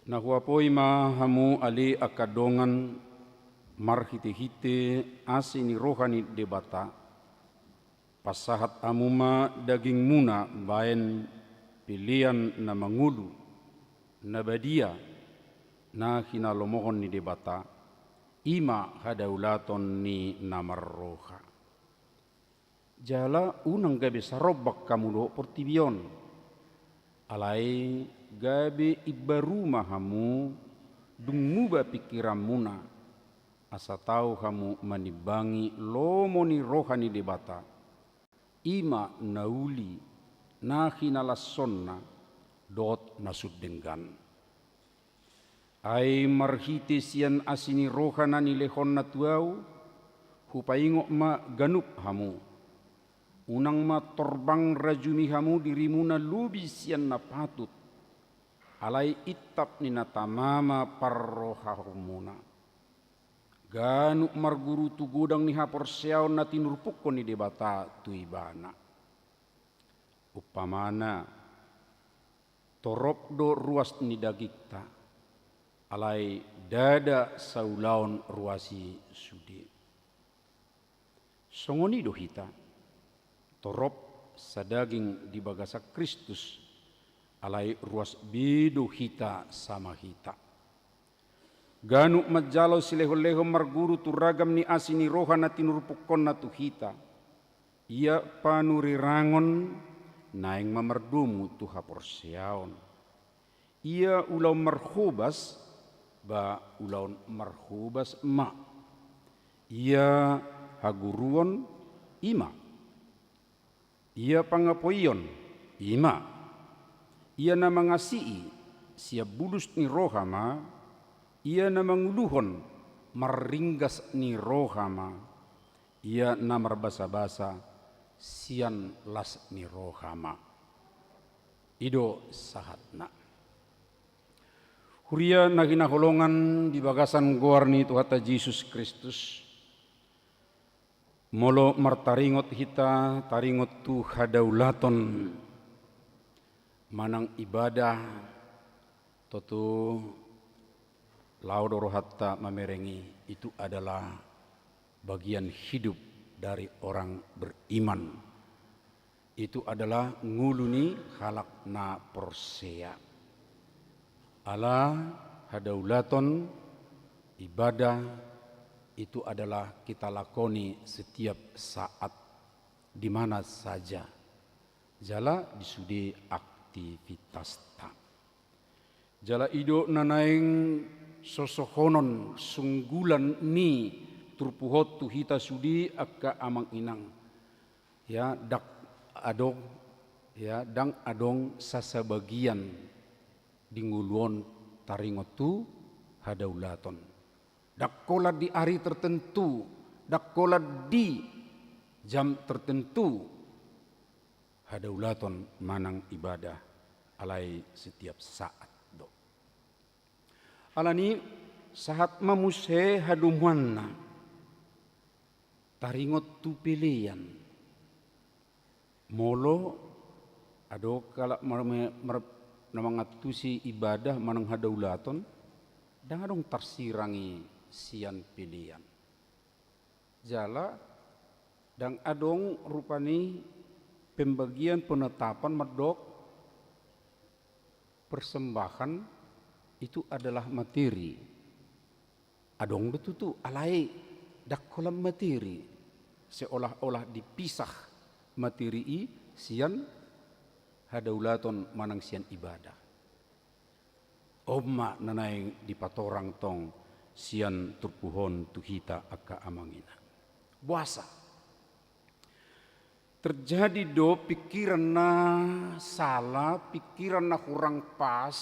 Na huapoi ma hamu ale angka dongan marhitehite asi ni roha ni Debata, pasahat hamu ma dagingmuna baen pelean na mangolu, na badia, na hinalomohon ni Debata, i ma hadaulaton ni na marroha. Jala unang gabe sarombak hamu dohot portibi on. Alai gabe imbaru ma hamu dung muba pingkiranmuna, asa tau hamu manimbangi lomo ni roha ni Debata, i ma na uli, na hinalashonna dohot na sun denggan. Ai marhite sian asi ni roha na nilehonna tu ahu, hupaingot ma ganup hamu. Unang ma torbang rajumi hamu dirimuna lobi sian na patut, alai intap ni na tama ma parrohaonmuna. Ganup marguru tu godang ni haporseaon na tinurpukkon ni Debata tu ibana. Umpamana, torop do ruas ni dagingta, alai ndada saulaon ruas i sude. Songon i do hita, torop sadaging di bagasan Kristus, alai ruas be do hita sama hita. Ganup manjalo silehonlehon marguru tu ragam ni asi ni roha na tinurpukkonna tu hita. Ia panurirangon naeng ma mardomu tu haporseaon. Ia ulaon marhobas, ba ulaon marhobas ma. Ia haguruon, i ma. Ia pangapoion, i ma. Ia na mangasii, sian bulus ni roha ma. Ia na manguluhon, marringgas ni roha ma. Ia na marbasabasa, sian las ni roha ma. I do sahatna. Huria na hinaholongan di bagasan goar ni Tuhanta Jesus Kristus, molo martaringot hita taringot tu hadaulaton manang ibadah, tontu laho do rohanta mamereng i, itu adalah bagian hidup dari orang beriman. Itu adalah ngolu ni halak na porsea. Ala hadaulaton, ibadah, itu adalah kita lakoni setiap saat, di mana saja, jala di sude aktivitasta. Jala i do na naeng sosohonon sunggulan ni turpuk on tu hita sude angka amang inang. Ya, ndang adong, ya, ndang adong sasabagian di ngolu on taringot tu hadaulaton. Ndang holan di ari tertentu, ndang holan di jam tertentu, hadaulaton manang ibadah, alai setiap saat do. Alani, sahat ma muse hadomuanna taringot tu pelean. Molo adong halak mar-, mar-, na mangantusi ibadah manang hadaulaton, ndang adong tarsirang i sian pelean. Jala ndang adong rupani pembagian penetapan mandok persembahan itu adalah materi. Adong do tutu, alai ndang holan materi. Seolah-olah dipisah materi i sian hadaulaton manang sian ibadah. On ma na naeng dipatorang tong sian turpuk on tu hita angka amang inang. Boasa? Terjadi do pikiran na sala, pikiran na hurang pas,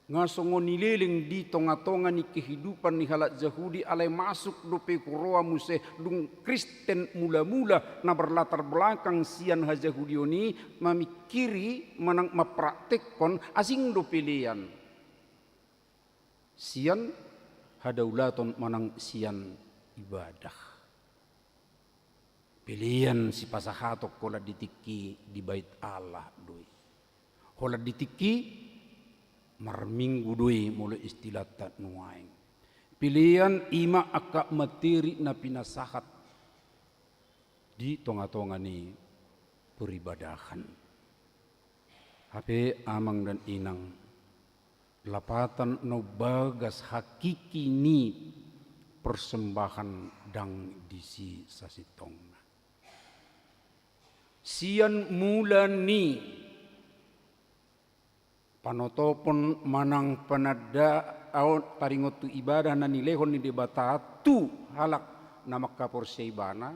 nga songon i leleng di tonga-tonga ni kehidupan ni halak Jahudi, alai masuk dope huroha muse dung Kristen mula-mula na berlatar belakang sian hajahudion i, mamikiri manang mapraktekkon asing do pelean sian hadaulaton manang sian ibadah. Pelean sipasahaton holan di tingki di Bait Allah do i. Holan di tingki marminggu do i molo istilahta nuaeng. Pelean i ma angka materi na pinasahat di tonga-tonga ni peribadahan. Hape amang dan inang, lapatan na umbagas hakiki ni persembahan ndang disi sasintongna. Sian mula ni panotopon manang penandaon taringot tu ibadah na nilehon ni Debata tu halak na mangkaporseai Ibana,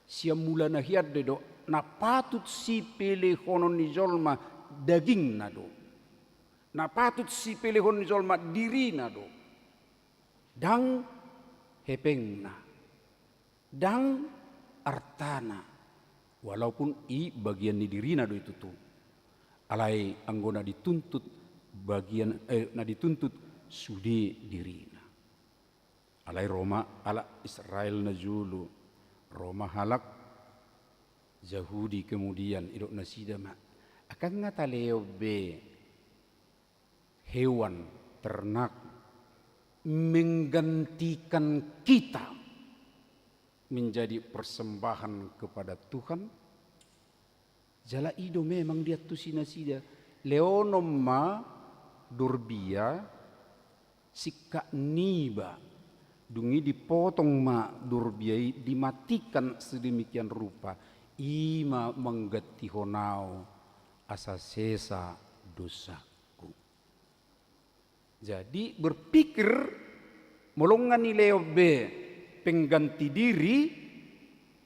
sian mula na hian do i do, na patut sipelehonon ni jolma dagingna do. Na patut sipelehon ni jolma dirina do. Ndang hepengna. Ndang artana. Walaupun i bagian ni dirina do i tutu. Alai anggo na dituntut bagian, eh, na dituntut sude dirina. Alai ro ma halak Israel na jolo, ro ma halak Jahudi kemudian, didok nasida ma, angka nga talehon be hewan, ternak, menggantikan kita menjadi persembahan kepada Tuhan? Jala i do memang diantusi nasida, lehonon ma dorbia, singkat ni iba, dung i dipotong ma dorbia i, dimatikan sedemikian rupa, i ma manggantihon au asa sesa dosaku. Jadi berpikir, molo nga nilehon be pengganti diri,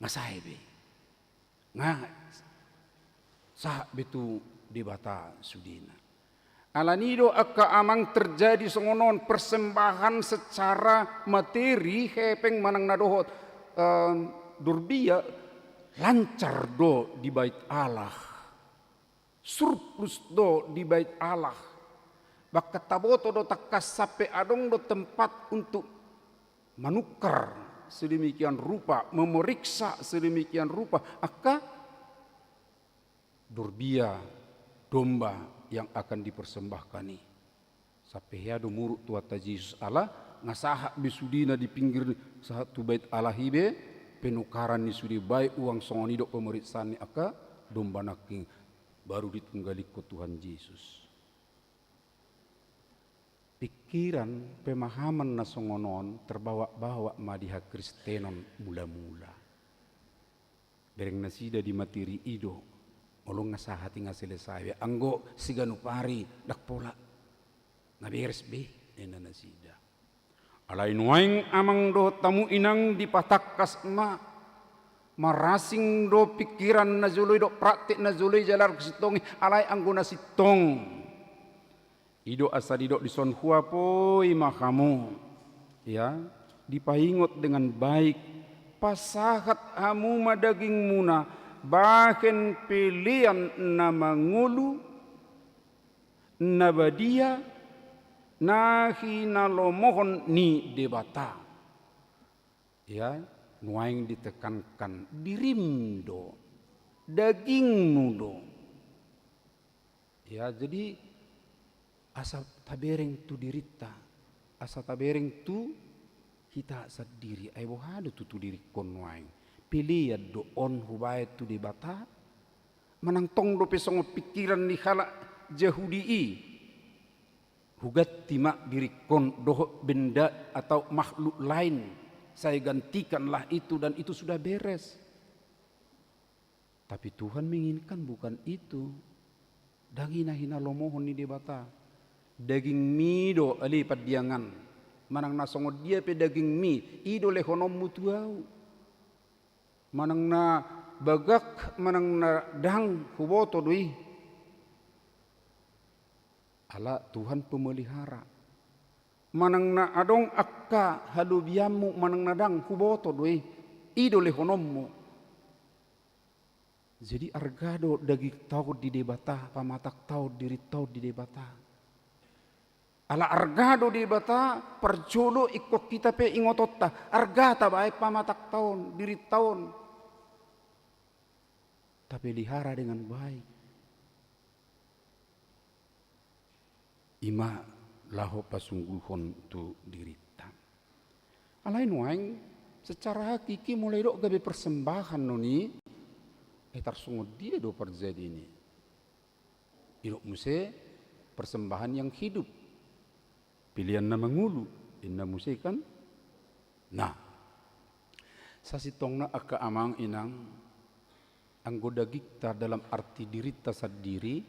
nga sae be. Nga sahat be tu Debata sudena. Alani do angka amang terjadi songon on, persembahan secara materi, hepeng manang na dohot, em, dorbia, lancar do di Bait Allah. Surplus do di Bait Allah. Bahkan taboto do tangkas sampe adong do tempat untuk manukar sedemikian rupa, memeriksa sedemikian rupa angka dorbia, domba yang akan dipersembahkan i. Sampe hea do muruk Tuhanta Jesus, ala nga sahat be sudena di pinggir sahat tu Bait Allah i be, penukaran ni sude, baen uang songon i dohot pemeriksaan ni angka domba nangkin, baru ditunggalihon Tuhan Jesus. Pikiran, pemahaman na songon on terbawa-bawa ma di hakristenon mula-mula. Bereng nasida di materi i do, molo nga sahat i nga selesai be, anggo siganup ari ndang pola, nga beres be, ninna nasida. Alai nuaeng amang dohot hamu inang, dipatangkas ma Marasing do pingkiran na jolo i dohot praktek na jolo i jala sintong i, alai anggo na sintong. I do asa didok dison, huapoi ma hamu, ya, dipaingot dengan baik, pasahat hamu ma dagingmuna bahen pelean na mangolu, na badia, na hinalomohon ni Debata. Ya, nuaeng ditekankan, dirim do, dagingmu do. Ya, jadi asa tabereng tu dirinta, asa tabereng tu hita sandiri, ai boha do tutu diringkon nuaeng? Pelean do on hubaen tu Debata? Manang tong dope songon pingkiran ni halak Jahudi i, huganti ma diringkon dohot benda atau makhluk lain, saya gantikanlah itu dan itu sudah beres. Tapi Tuhan menginginkan bukan itu. Ndang i na hinalomohon ni Debata. Dagingmi do ale pandiangan. Manang na songon dia pe dagingmi, i do lehononmu tu Ahu. Manang na bagak, manang na ndang, huboto do i. Ala Tuhan pemelihara. Manang na adong angka halobianmu, manang na ndang, huboto do i. I do lehononmu. Jadi arga do dagingta on di Debata, pamatangta on, dirinta on di Debata. Ala arga do Debata, parjolo ingkon hita pe ingotonta, arga tabaen pamatangta on, dirinta on. Tapelihara dengan baik. I ma laho pasungguhon tu dirinta. Alai nuaeng secara hakiki molo didok gabe persembahan non i, eh, tarsongon dia do parjadina i? Didok muse persembahan yang hidup. Pelean na mangolu, inna muse kan? Nah, sasintongna angka amang inang, anggo dagingta dalam arti dirinta sandiri,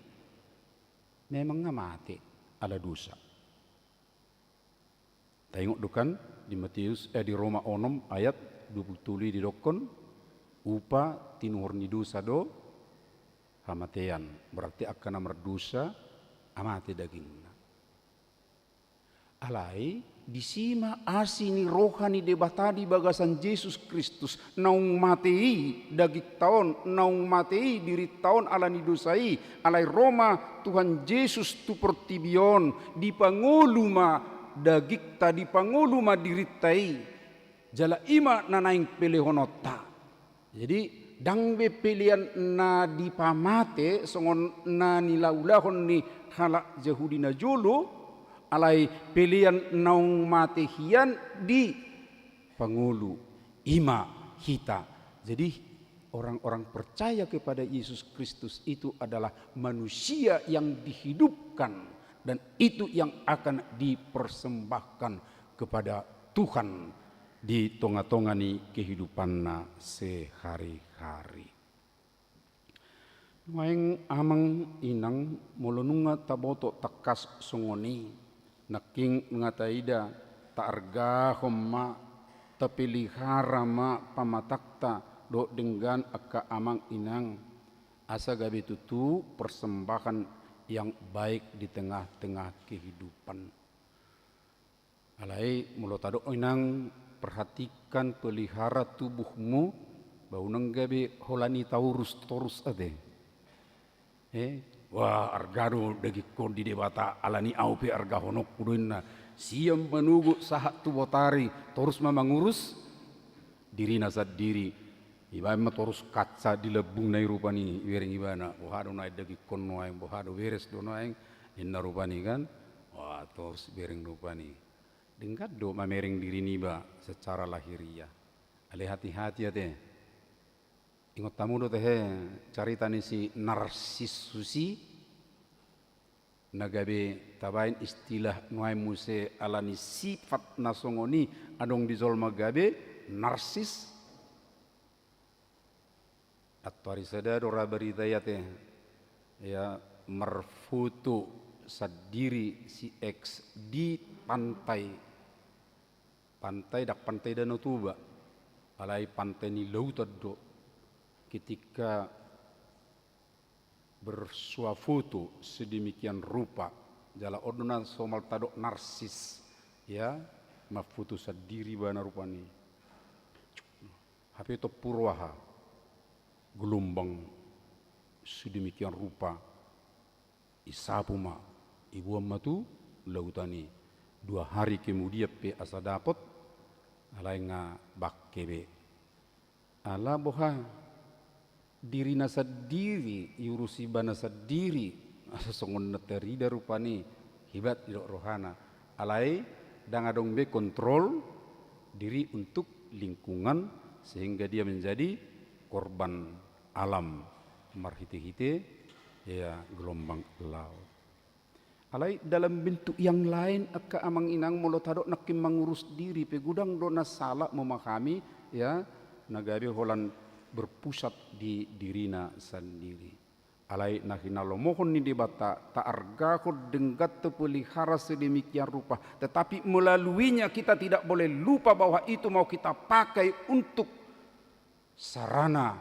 memang nga mate ala dosa. Taingot do kan di Matius, eh, di Roma onom ayat dua pulu tolu i didokkon, upa tinuhor ni dosa do hamatean. Berarti angka na mardosa, amate dagingna. Alai disi ma asi ni roha ni Debata di bagasan Jesus Kristus, naung mate i dagingta on, naung mate i dirinta on ala ni dosa i, alai ro ma Tuhan Jesus tu portibi on, dipangolu ma dagingta, dipangolu ma dirinta i. Jala i ma na naeng pelehononta. Jadi, ndang be pelean na dipamate songon na nilaulahon ni halak Jahudi na jolo, alai pelean naung mate hian dipangolu, i ma hita. Jadi, orang-orang percaya kepada Yesus Kristus itu adalah manusia yang dihidupkan, dan itu yang akan dipersembahkan kepada Tuhan di tonga-tonga ni kehidupanna sehari-hari. Nuaeng amang inang, molo nunga taboto tangkas songon i, nangkin nunga taida, taargahon ma, tapelihara ma pamatangta dohot denggan angka amang inang, asa gabe tutu persembahan yang baik di tengah-tengah kehidupan. Alai molo tadok inang, perhatikan, pelihara tubuhmu, ba unang gabe holan i taurus torus ate. Eh, wah, arga do dagingkon di Debata, alani au pe argahononku do inna. Sian manogot sahat tu botari, torus ma mangurus dirina sandiri. Ibaen ma torus kaca di lambungna i rupani, ibereng ibana, boha do nuaeng dagingkon nuaeng, boha do, beres do nuaeng, inna rupani kan. Wah, torus bereng rupani. Denggan do mamereng diri niba secara lahiriah. Alai hati-hati ate. Ingot hamu do tehe carita ni si Narsisus i? Na gabe tabaen istilah nuaeng muse alani sifat na songon i adong di jolma gabe narsis. Antuari sada do ra barita i ate, ya, marfoto sandiri si X di pantai. Pantai, ndang pantai Danau Toba, alai pantai ni lautan do. Ketika bersuah foto sedemikian rupa, jala on do na somal tadok narsis, ya, mamfoto sandiri ibana rupani. Hape tompu ro aha, gelombang sedemikian rupa, isapu ma, iboan ma tu lautan i. Dua hari kemudian pe asa dapot, alai nga bangke be. Ala boha, dirina sandiri, iurus ibana sandiri, asa songon na tarida rupani, hebat didok rohana. Alai ndang adong be kontrol diri untuk lingkungan, sehingga dia menjadi korban alam marhite-hite, ya, gelombang laut. Alai dalam bentuk yang lain, angka amang inang, molo tadok nangkin mangurus diri pe, godang do na sala memahami, ya, na gabe holan berpusat di dirina sandiri. Alai na hinalomohon ni Debata, taargahon denggan, tapelihara sedemikian rupa, tetapi melaluinya kita tidak boleh lupa bahwa itu mau kita pakai untuk sarana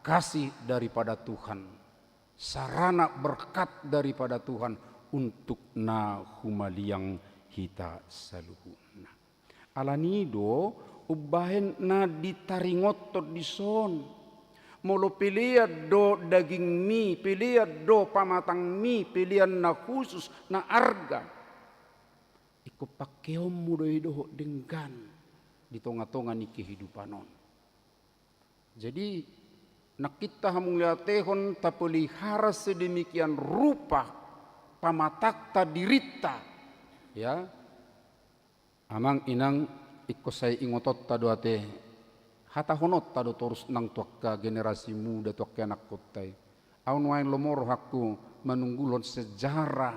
kasih daripada Tuhan, sarana berkat daripada Tuhan untuk na humaliang hita saluhutna. Alani do umbahen na ditaringothon dison. Molo pelean do dagingmi, pelean do pamatangmi, pelean na khusus, na arga, ingkon pangkeonmu do i dohot denggan di tonga-tonga ni kehidupan on. Jadi, nangkin tahamuliatehon, tapelihara sedemikian rupa pamatangta, dirinta, ya. Amang inang, ingkon sai ingotonta do ate, hatahononta do torus nang tu angka generasi muda, tu angka anakkonta i. Au nuaeng lomo rohangku manunggulhon sejarah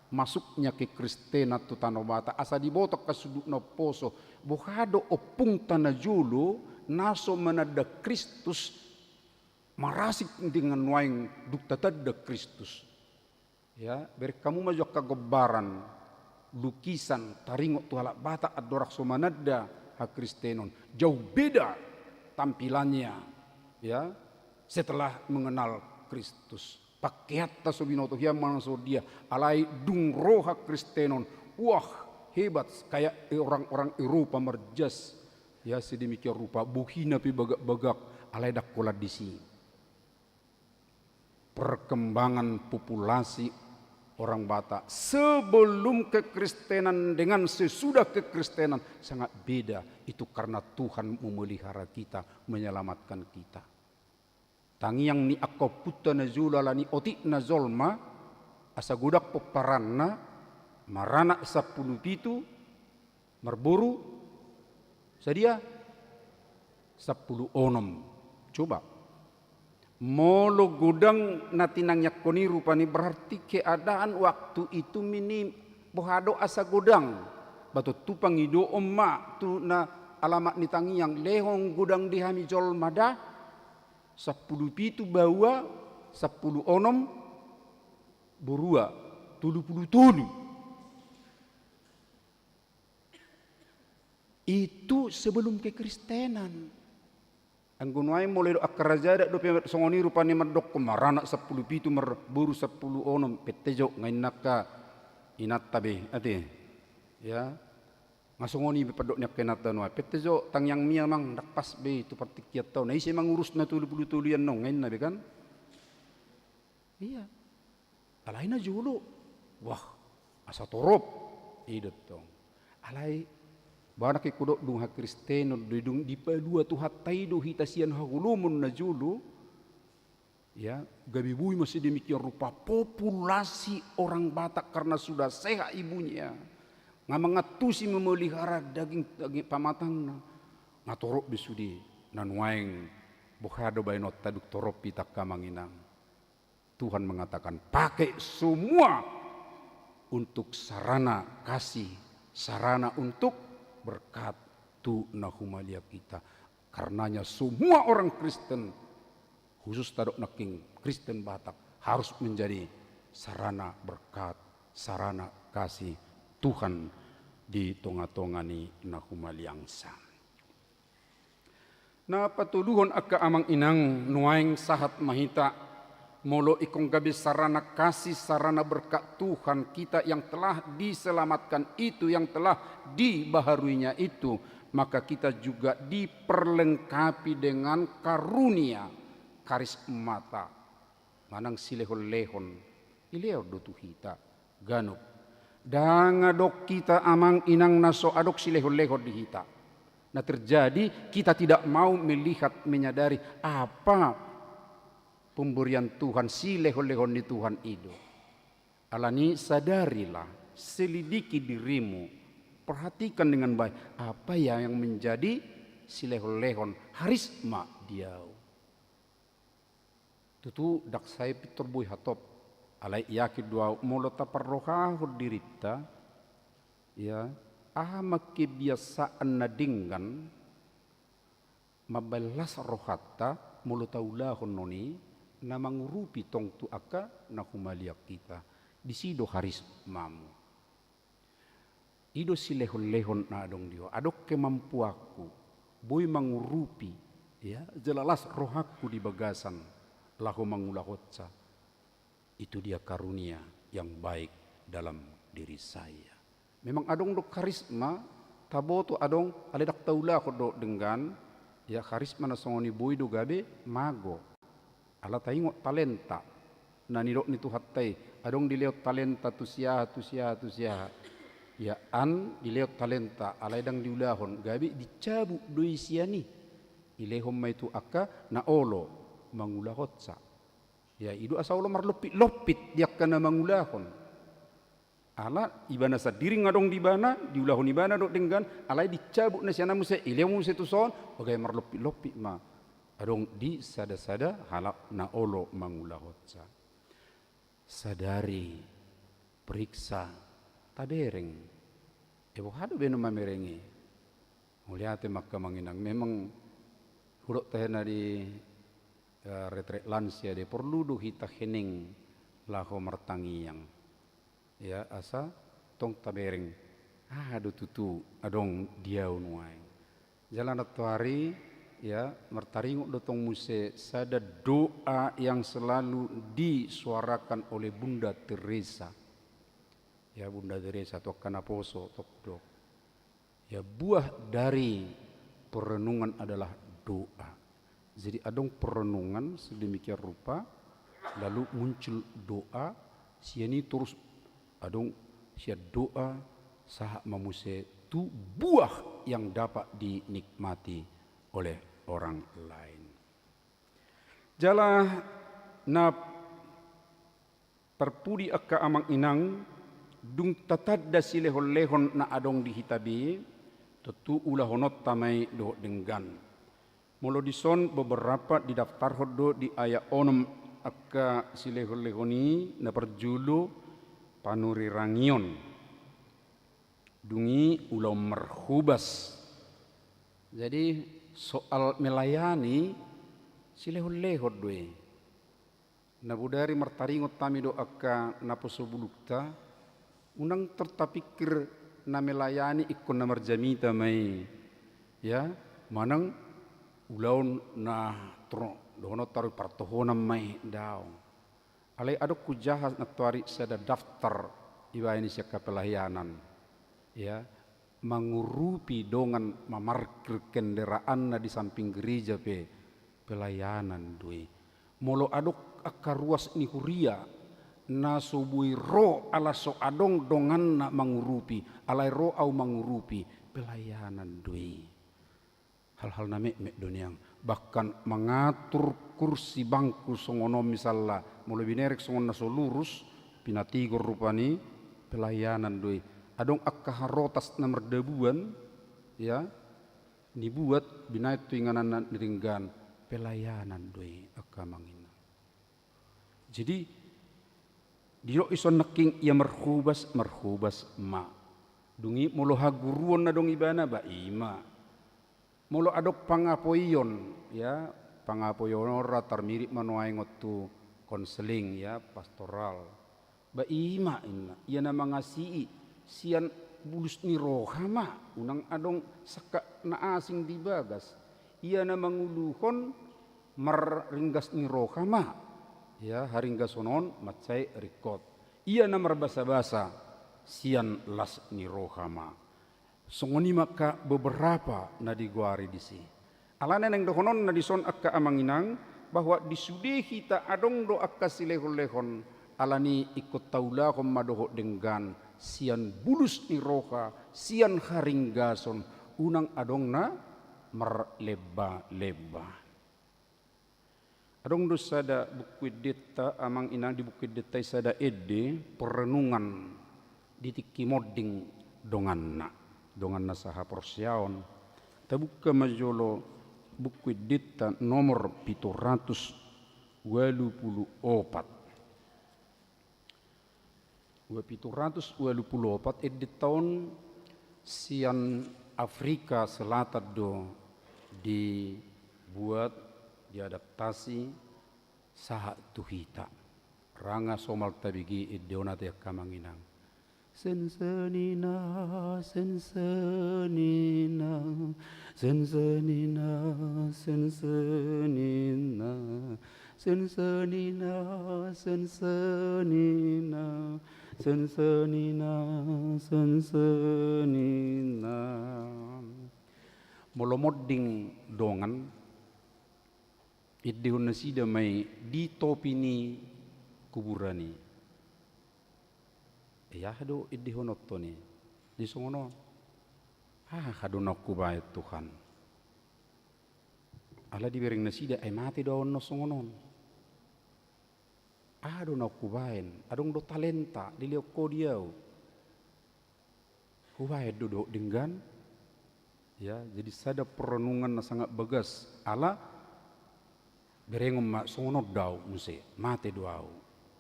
masuknya kekristenan tu Tano Batak, asa diboto angka sundut na umposo, boha do ompungta na jolo na so mananda Kristus, marasing dengan nuaeng dung tatanda Kristus. Ya, bereng hamu ma jo angka gombaran, lukisan, taringot tu halak Batak andorang so mananda hakristenon. Jauh beda tampilannya, ya, setelah mengenal Kristus. Pakeanta so binoto hian manang songon dia, alai dung ro hakristenon, wah, hebat, kayak orang-orang Eropa marjas. Ya, sedemikian rupa, bohina pe bagak-bagak, alai ndang holan disi. Perkembangan populasi orang Batak sebelum kekristenan dengan sesudah kekristenan sangat beda. Itu karena Tuhan memelihara kita, menyelamatkan kita. Tangiang ni angka ompunta na jolo ala ni otik na jolma, asa godang pomparanna, maranak sampulu pitu, marboru sadia? Sampulu onom. Coba. Molo godang na tinangiangkon i rupani, berarti keadaan waktu itu minim, boha do asa godang. Ba tontu pangidoon ma tu na alamat ni tangiang, lehon godang di hami jolma da, sampulu pitu baoa, sampulu onom borua, tolu pulu tolu. Itu sebelum kekristenan. Anggo nuaeng molo didok angka raja adat dope songon i rupani, mandok maranak sampulu pitu, marboru sampulu onom, pette jo, nga inna angka inanta be, ate. Ya. Nga songon i be pandok ni angka inanta nuaeng. Pette jo tangiangmi amang, ndang pas be tu partingkianta on. Na ise mangurus na tolu pulu tolu i annon, nga inna be kan? Iya. Alai na jolo, wah, asa torop. I do tong. Alai, ba nangkin hudok dung hakristenon do i, dung dipalua Tuhanta i do hita sian haholomon na jolo, ya, gabe boi ma sedemikian rupa populasi orang Batak karena sudah sehat ibunya. Nga mangantusi memelihara daging, daging pamatangna. Nga torop be sude na nuaeng, boha do baenonta dung torop hita angka amang inang. Tuhan mengatakan, pakai semua untuk sarana kasih, sarana untuk berkat tu na humaliang hita. Karenanya semua orang Kristen, khusus tadok nangkin Kristen Batak, harus menjadi sarana berkat, sarana kasih Tuhan di tonga-tonga ni na humaliangsa. Na patoluhon angka amang inang, nuaeng sahat ma hita, molo ingkon gabe sarana kasih, sarana berkat Tuhan, kita yang telah diselamatkan itu, yang telah dibaharui-Nya itu, maka kita juga diperlengkapi dengan karunia karismata. Manang silehon-lehon, dilehon do tu hita ganup. Ndang adong hita amang inang na so adong silehon-lehon di hita. Na terjadi, kita tidak mau melihat, menyadari apa pemberian Tuhan, silehon-lehon ni Tuhan i do. Alani sadarilah, selidiki dirimu, perhatikan dengan baik apa yang menjadi silehon-lehon, karisma di ahu. Tutu ndang sai pintor boi hatop. Alai yakin do ahu, molo taparrohahon dirinta, ya, aha ma kebiasaan na denggan mambahen las rohanta, molo taulahon on i, na mangurupi tong tu angka na humaliang hita. Disi do karismamu. I do silehon-lehon na adong di ho, adong kemampuanku, boi mangurupi, ya, jala las rohangku di bagasan laho mangulahonsa. Itu dia karunia yang baik dalam diri saya. Memang adong do karisma, taboto adong, alai ndang taulahon dohot denggan, ya, karisma na songon i boi do gabe mago. Ala taingot talenta na nidok ni Tuhanta i, adong dilehon talenta tu siaha, tu siaha, tu siaha. Ya, an dilehon talenta, alai ndang diulahon, gabe dicabut do i sian i. Dilehon ma i tu angka na olo mangulahonsa. Ya, i do asa olo marlompit-lompit di angka na mangulahon. Ala ibana sandiri nga adong di ibana, diulahon ibana dohot denggan, alai dicabut na sian an muse, dilehon muse tu son, gabe marlompit-lompit ma adong di sada-sada halak na olo mangulahonsa. Sadari, periksa, tabereng. Ebo hado be na mamereng i. Mauliate ma angka amang inang, memang hudok tahe na di, eh, retret lansia de, porlu do hita hening laho martangiang. Ya, asa tong tabereng, aha do tutu adong di ahu nuaeng. Jala nantoari, ya, martaringot do tong muse sada doa yang selalu disuarakan oleh Bunda Teresa. Ya, Bunda Teresa tu angka naposo, tong didok. Ya, buah dari perenungan adalah doa. Jadi adong perenungan sedemikian rupa, lalu muncul doa, sian i torus adong sian doa, sahat ma muse tu buah yang dapat dinikmati oleh orang lain. Jala na parpudi angka amang inang, dung tatanda silehon-lehon na adong di hita be, tontu ulahononta ma i dohot denggan. Molo dison beberapa didaftarhon do di ayat onom angka silehon-lehon i, na parjolo panurirang on. Dung i ulaon marhobas. Jadi soal melayani silehon-lehon do i. Na bodari martaringot hami do angka naposo bulungta, unang torus tapingkir na melayani ingkon na marjamita ma i. Ya, manang ulaon na tor-, dohonon taruhon partohonan ma i, daong. Alai adong hujaha nantoari sada daftar dibaen i sian angka pelayanan. Ya, mangurupi dongan mamarkir kendaraanna di samping gereja pe pelayanan do i. Molo adong angka ruas ni huria na so boi ro ala so adong donganna mangurupi, alai ro ahu mangurupi, pelayanan do i. Hal-hal na metmet do nian. Bahkan mangatur kursi bangku songon on misalna, molo binereng songon na so lurus, pinatigor rupani, pelayanan do i. Adong angka harotas na mardabuan, ya, nibuat binaen tu ingananna na denggan, pelayanan do i angka amang inang. Jadi didok dison nangkin, ia marhobas, marhobas ma. Dung i molo haguruon na adong ibana, ba i ma. Molo adong pangapoion, ya, pangapoion on ra tarmirip ma nuaeng on tu konseling, ya, pastoral. Ba i ma inna, ia na mangasii sian bulus ni roha ma, unang adong sangkap na asing di bagas. Ia na manguluhon marringgas ni roha ma, ya, haringgason on mansai ringkot. Ia na marbasabasa sian las ni roha ma. Songon i ma angka beberapa na digoari disi. Alana naeng dohononna dison angka amang inang, bahwa di sude hita adong do angka silehonlehon, alani ingkon taulahon ma dohot denggan, sian bulus ni roha, sian haringgason, unang adong na marlembalemba. Adong do sada buku endenta, amang inang, di buku endenta i sada ende, perenungan di tingki monding donganna, donganna sahaporseaon. Tabuka ma jolo buku endenta nomor pitu ratus ualu pulu opat. Ua pitu ratus ualu pulu opat, endenta on sian Afrika Selatan do dibuat, diadaptasi, sahat tu hita. Ranga somal tabege ende on ate angka amang inang. Sensenina, sensenina, sensenina, sensenina, sensenina, sensenina, sensenina, sensenina. Molo monding dongan, endehon nasida ma i di topi ni kuburan i. Ia aha do endehononhon i? Di songon on. Aha do naung hubaen Tuhan? Ala dibereng nasida, ai mate do ahu annon songon on. Aha do naung hubaen? Adong do talenta dilehon Ho di ahu. Hubaen do dohot denggan. Ya, jadi sada perenungan na sangat bagas. Ala berengon ma songon on do ahu muse, mate do ahu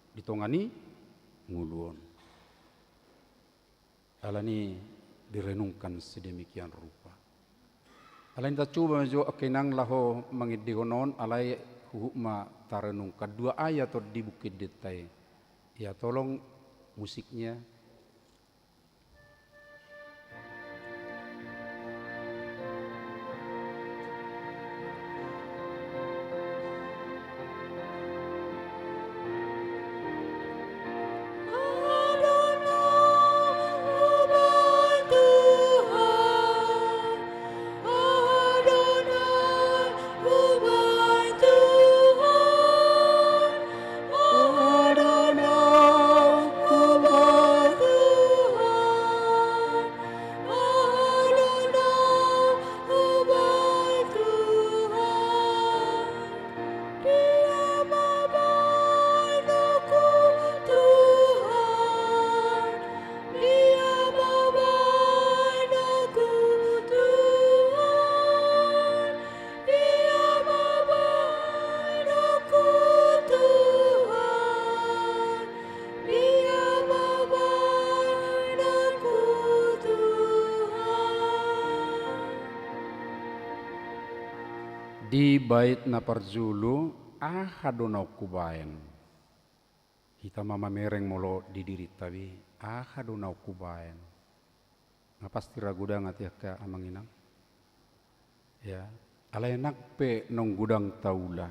di tonga ni ngolu on. Alani direnungkan sedemikian rupa. Alani tacoba ma jo angka inang laho mangendehon on, alai huhut ma tarenungkan dua ayat on di buku endenta i. Ya, tolong musiknya. Di bait na parjolo, aha do naung hubaen? Hita ma mamereng molo di dirinta be, aha do naung hubaen? Nga pasti ra godang ate angka amang inang. Ya, alai nang pe naung godang taula.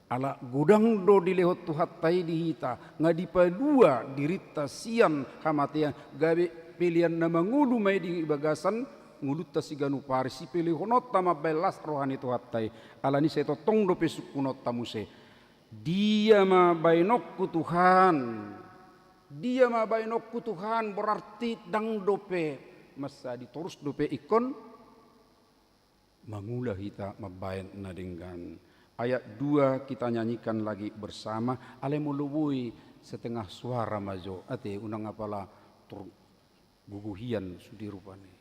Ala godang do dilehon Tuhanta i di hita, nga dipalua dirinta sian hamatean, gabe pelean na mangolu ma i di bagasan ngolunta siganup ari, sipelehononta mambaen las roha ni Tuhanta i. Alani sai tongtong dope sungkunonta muse. Dia ma baenonku Tuhan? Dia ma baenonku Tuhan? Berarti ndang dope mansadi, torus dope ingkon mangula hita mambaen na denggan. Ayat dua kita nyanyikan lagi bersama, alai molo boi setengah suara ma jo ate, unang apala tor- Gogo hian sude rupani.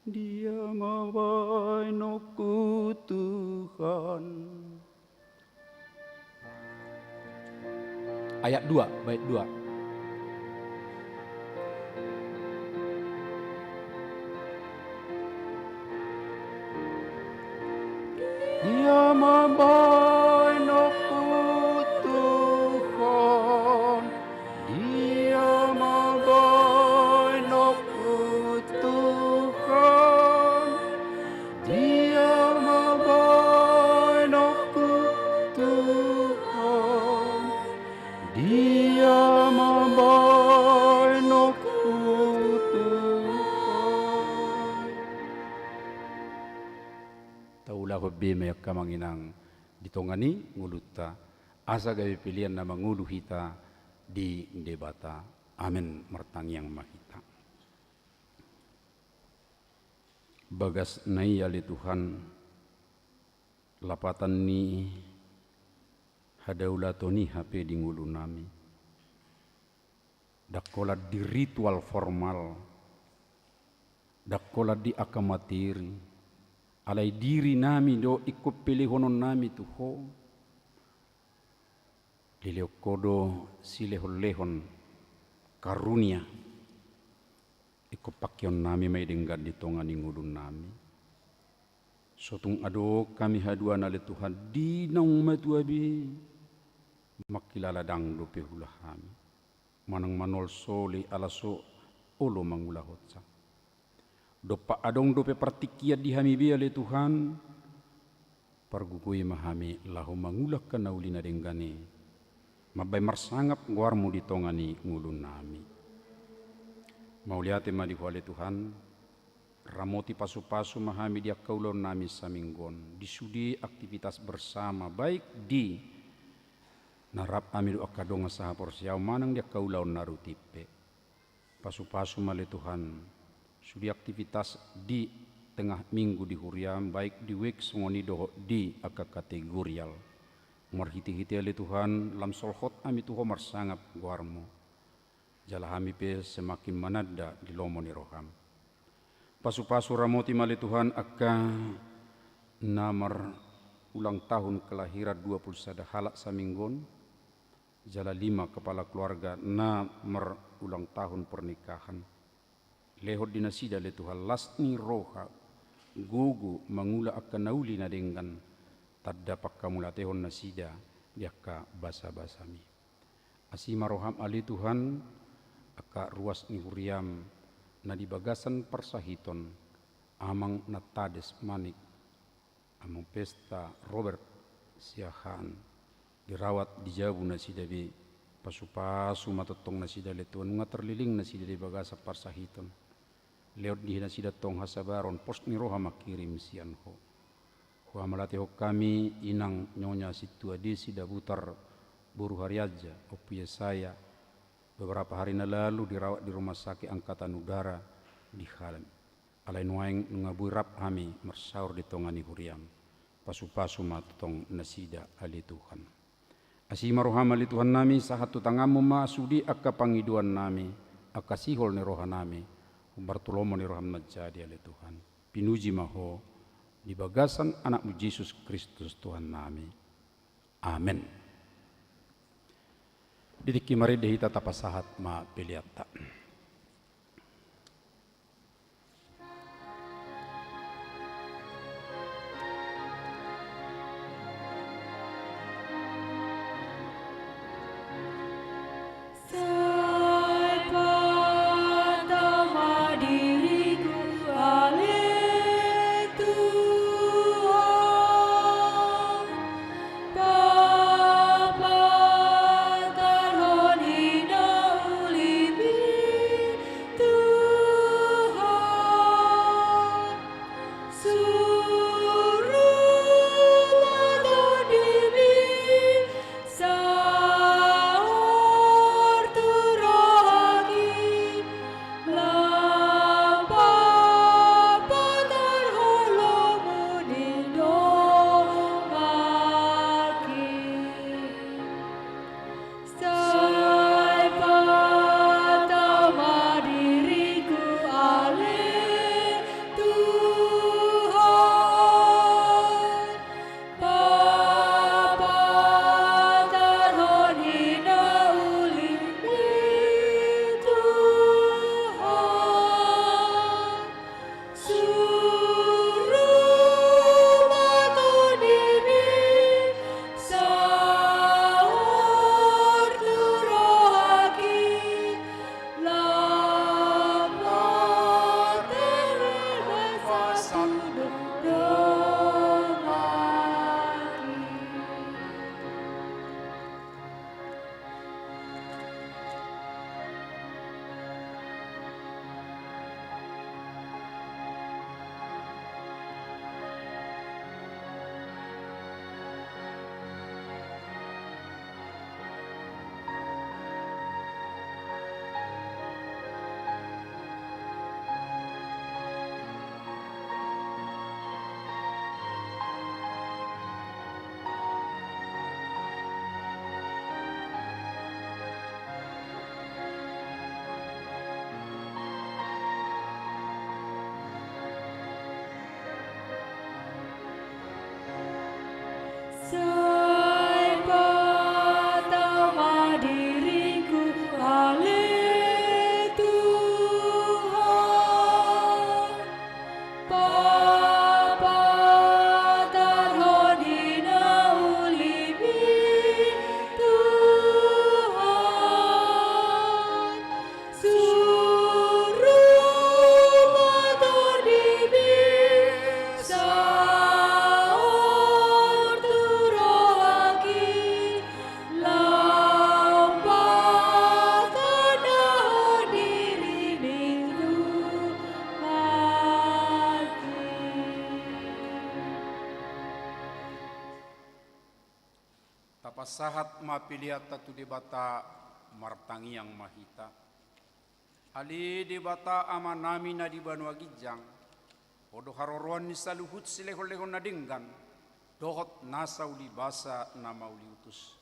Dia ma baenonku Tuhan. Ayat dua, bait dua. Dia ma baenonku Tuhan, dia ma baenonku Tuhan, dia ma baenonku Taulahon be ma i angka amang inang di tonga ni ngolunta, asa gabe pelean na mangolu hita di Debata. Amen. Martangiang ma hita. Bagas na i ale Tuhan, lapatan ni hadaulaton i hape di ngolunami. Ndang holan di ritual formal, ndang holan di angka materi, alai dirinami do ingkon pelehononnami tu Ho. Dilehon Ho do silehonlehon karunia. Ingkon pangkeonnami ma i denggan di tonga ni ngolunami. So tung adong hami haduan ale Tuhan, di naung matua be mangkilala ndang dope huula hami manang manual sole ala so olo mangulahonsa. Dompak adong dope partingkian di hami be ale Tuhan, pargogoi ma hami laho mangula angka na uli na denggan i, mambahen marsangap goarmu di tonga ni ngolunami. Mauliate ma di Ho ale Tuhan, ramoti pasupasu ma hami di angka ulaonnami saminggu on, di sude aktivitas bersama, baik di na rap hami dohot angka dongan sahaporseaon manang di angka ulaon na rutin pe. Pasupasu ma ale Tuhan sude aktivitas di tengah minggu di huriam, baik di week songon i dohot di angka kategorial. Marhitehite ale Tuhan lam solhot hami tu Ho marsangap goarmu, jala hami pe semakin mananda di lomo ni roham. Pasupasu ramoti ma ale Tuhan angka na marulang tahun kelahiran dua puluh sada halak saminggu on, jala lima kepala keluarga na marulang tahun pernikahan. Lehon di nasida ale Tuhan las ni roha, gogo mangula angka na uli na denggan, tanda panghamauliatehon nasida di angka basabasami. Asi ma roham ale Tuhan, angka ruas ni huriam na di bagasan parsahiton, amang Natades Manik, amang Pesta Robert Siahaan, dirawat di jabu nasida be, pasupasu ma tongtong nasida ale Tuhan, nunga tarleleng nasida di bagasan parsahiton. Lehon di nasida tong hasabaron, pos ni roha mangkirim sian Ho. Huhamauliatehon hami inang Nyonya Sintua Desi Dabutar boru Harianja, Ompu Yesaya, beberapa hari na lalu dirawat di rumah sakit angkatan udara di Halim. Alai nuaeng nunga boi rap hami marsaor di tonga ni huriam. Pasupasu ma tongtong nasida ale Tuhan. Asi ma roham ale Tuhannami, sahat tu tanganmu ma sude angka pangidoannami, angka sihol ni rohanami, hombar tu lomo ni roham na jadi ale Tuhan. Pinuji ma Ho di bagasan Anakmu Jesus Kristus Tuhannami. Amen. Di tingki marende hita tapasahat ma peleanta. Sai pata ma diriku ale Tuhan, papatarhon i na ulimi. Pasahat ma peleanta tu Debata. Martangiang ma hita. Ale Debata Amanami na di banua ginjang, Ho do haroroan ni saluhut silehonlehon na denggan dohot nasa ulibasa na mauliutus.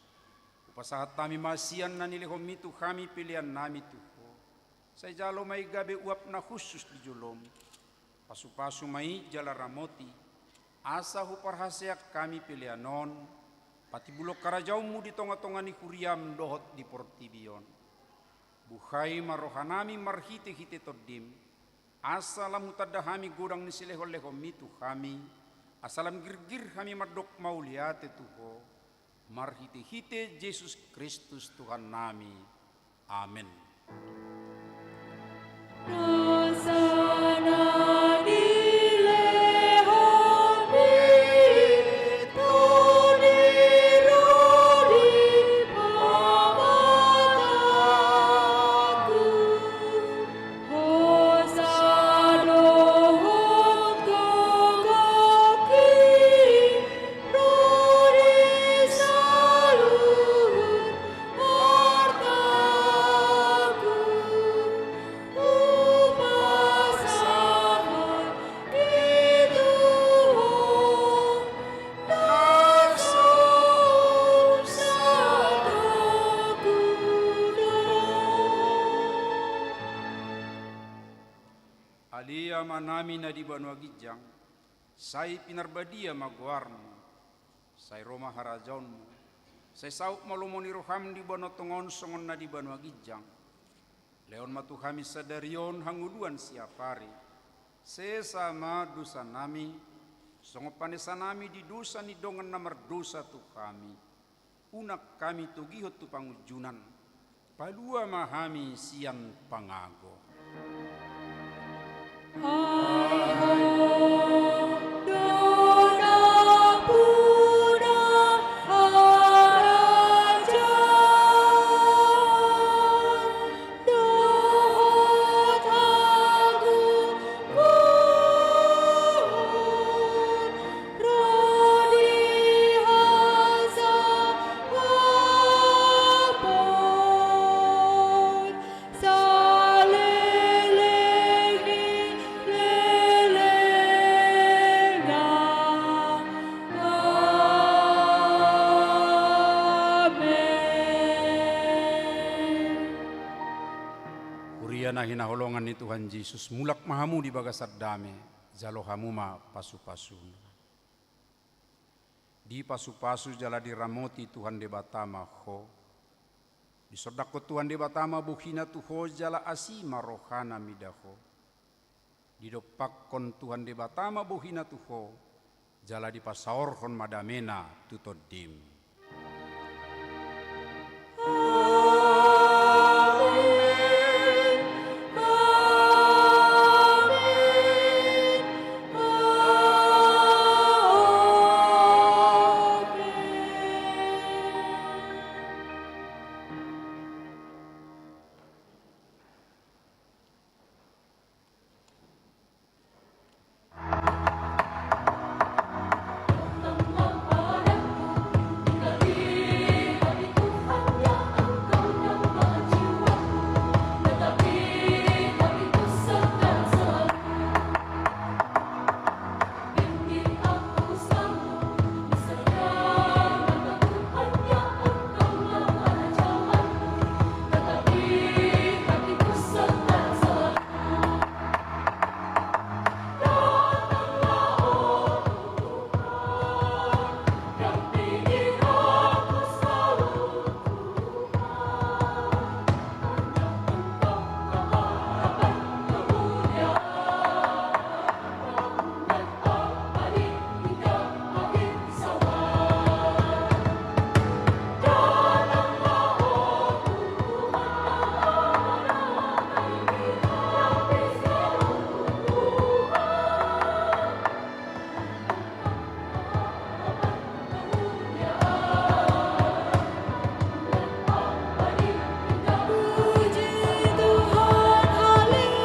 Hupasahat hami ma sian na nilehonMi tu hami peleannami tu Ho. Sai jalo ma i gabe uap na hushus di joloMi. Pasupasu ma i jala ramoti, asa huparhaseang hami pelean on patimbulhon harajaonMu di tongatonga ni huriaM dohot di portibi on. Buhai ma rohanami marhitehite TondiM, asa lam hutanda hami godang ni silehonlehonMi tu hami, asa lam girgir hami mandok mauliate tu Ho, marhitehite Jesus Kristus Tuhannami. Amen. Ale Amanami na di banua ginjang, sai pinarbadia ma goarMu. Sai ro ma harajaonMu. Sai saut ma lomo ni rohaM di banua tonga on songon na di banua ginjang. Lehon ma tu hami sadari on hangoluan siapari. Sesa ma dosanami, songon panesanami di dosa ni dongan na mardosa tu hami. Unang hami togihon tu pangunjunan. Palua ma hami sian pangago. Huria na hinaholongan ni Tuhan Jesus, mulak ma hamu di bagasan dame, jalo hamu ma pasupasuna. Dipasupasu jala diramoti Tuhan Debata ma ho. Disondangkon Tuhan Debata ma bohiNa tu ho jala asi ma rohaNa mida ho. Didompakkon Tuhan Debata ma bohiNa tu ho, jala dipasaorhon ma dameNa tu tondim.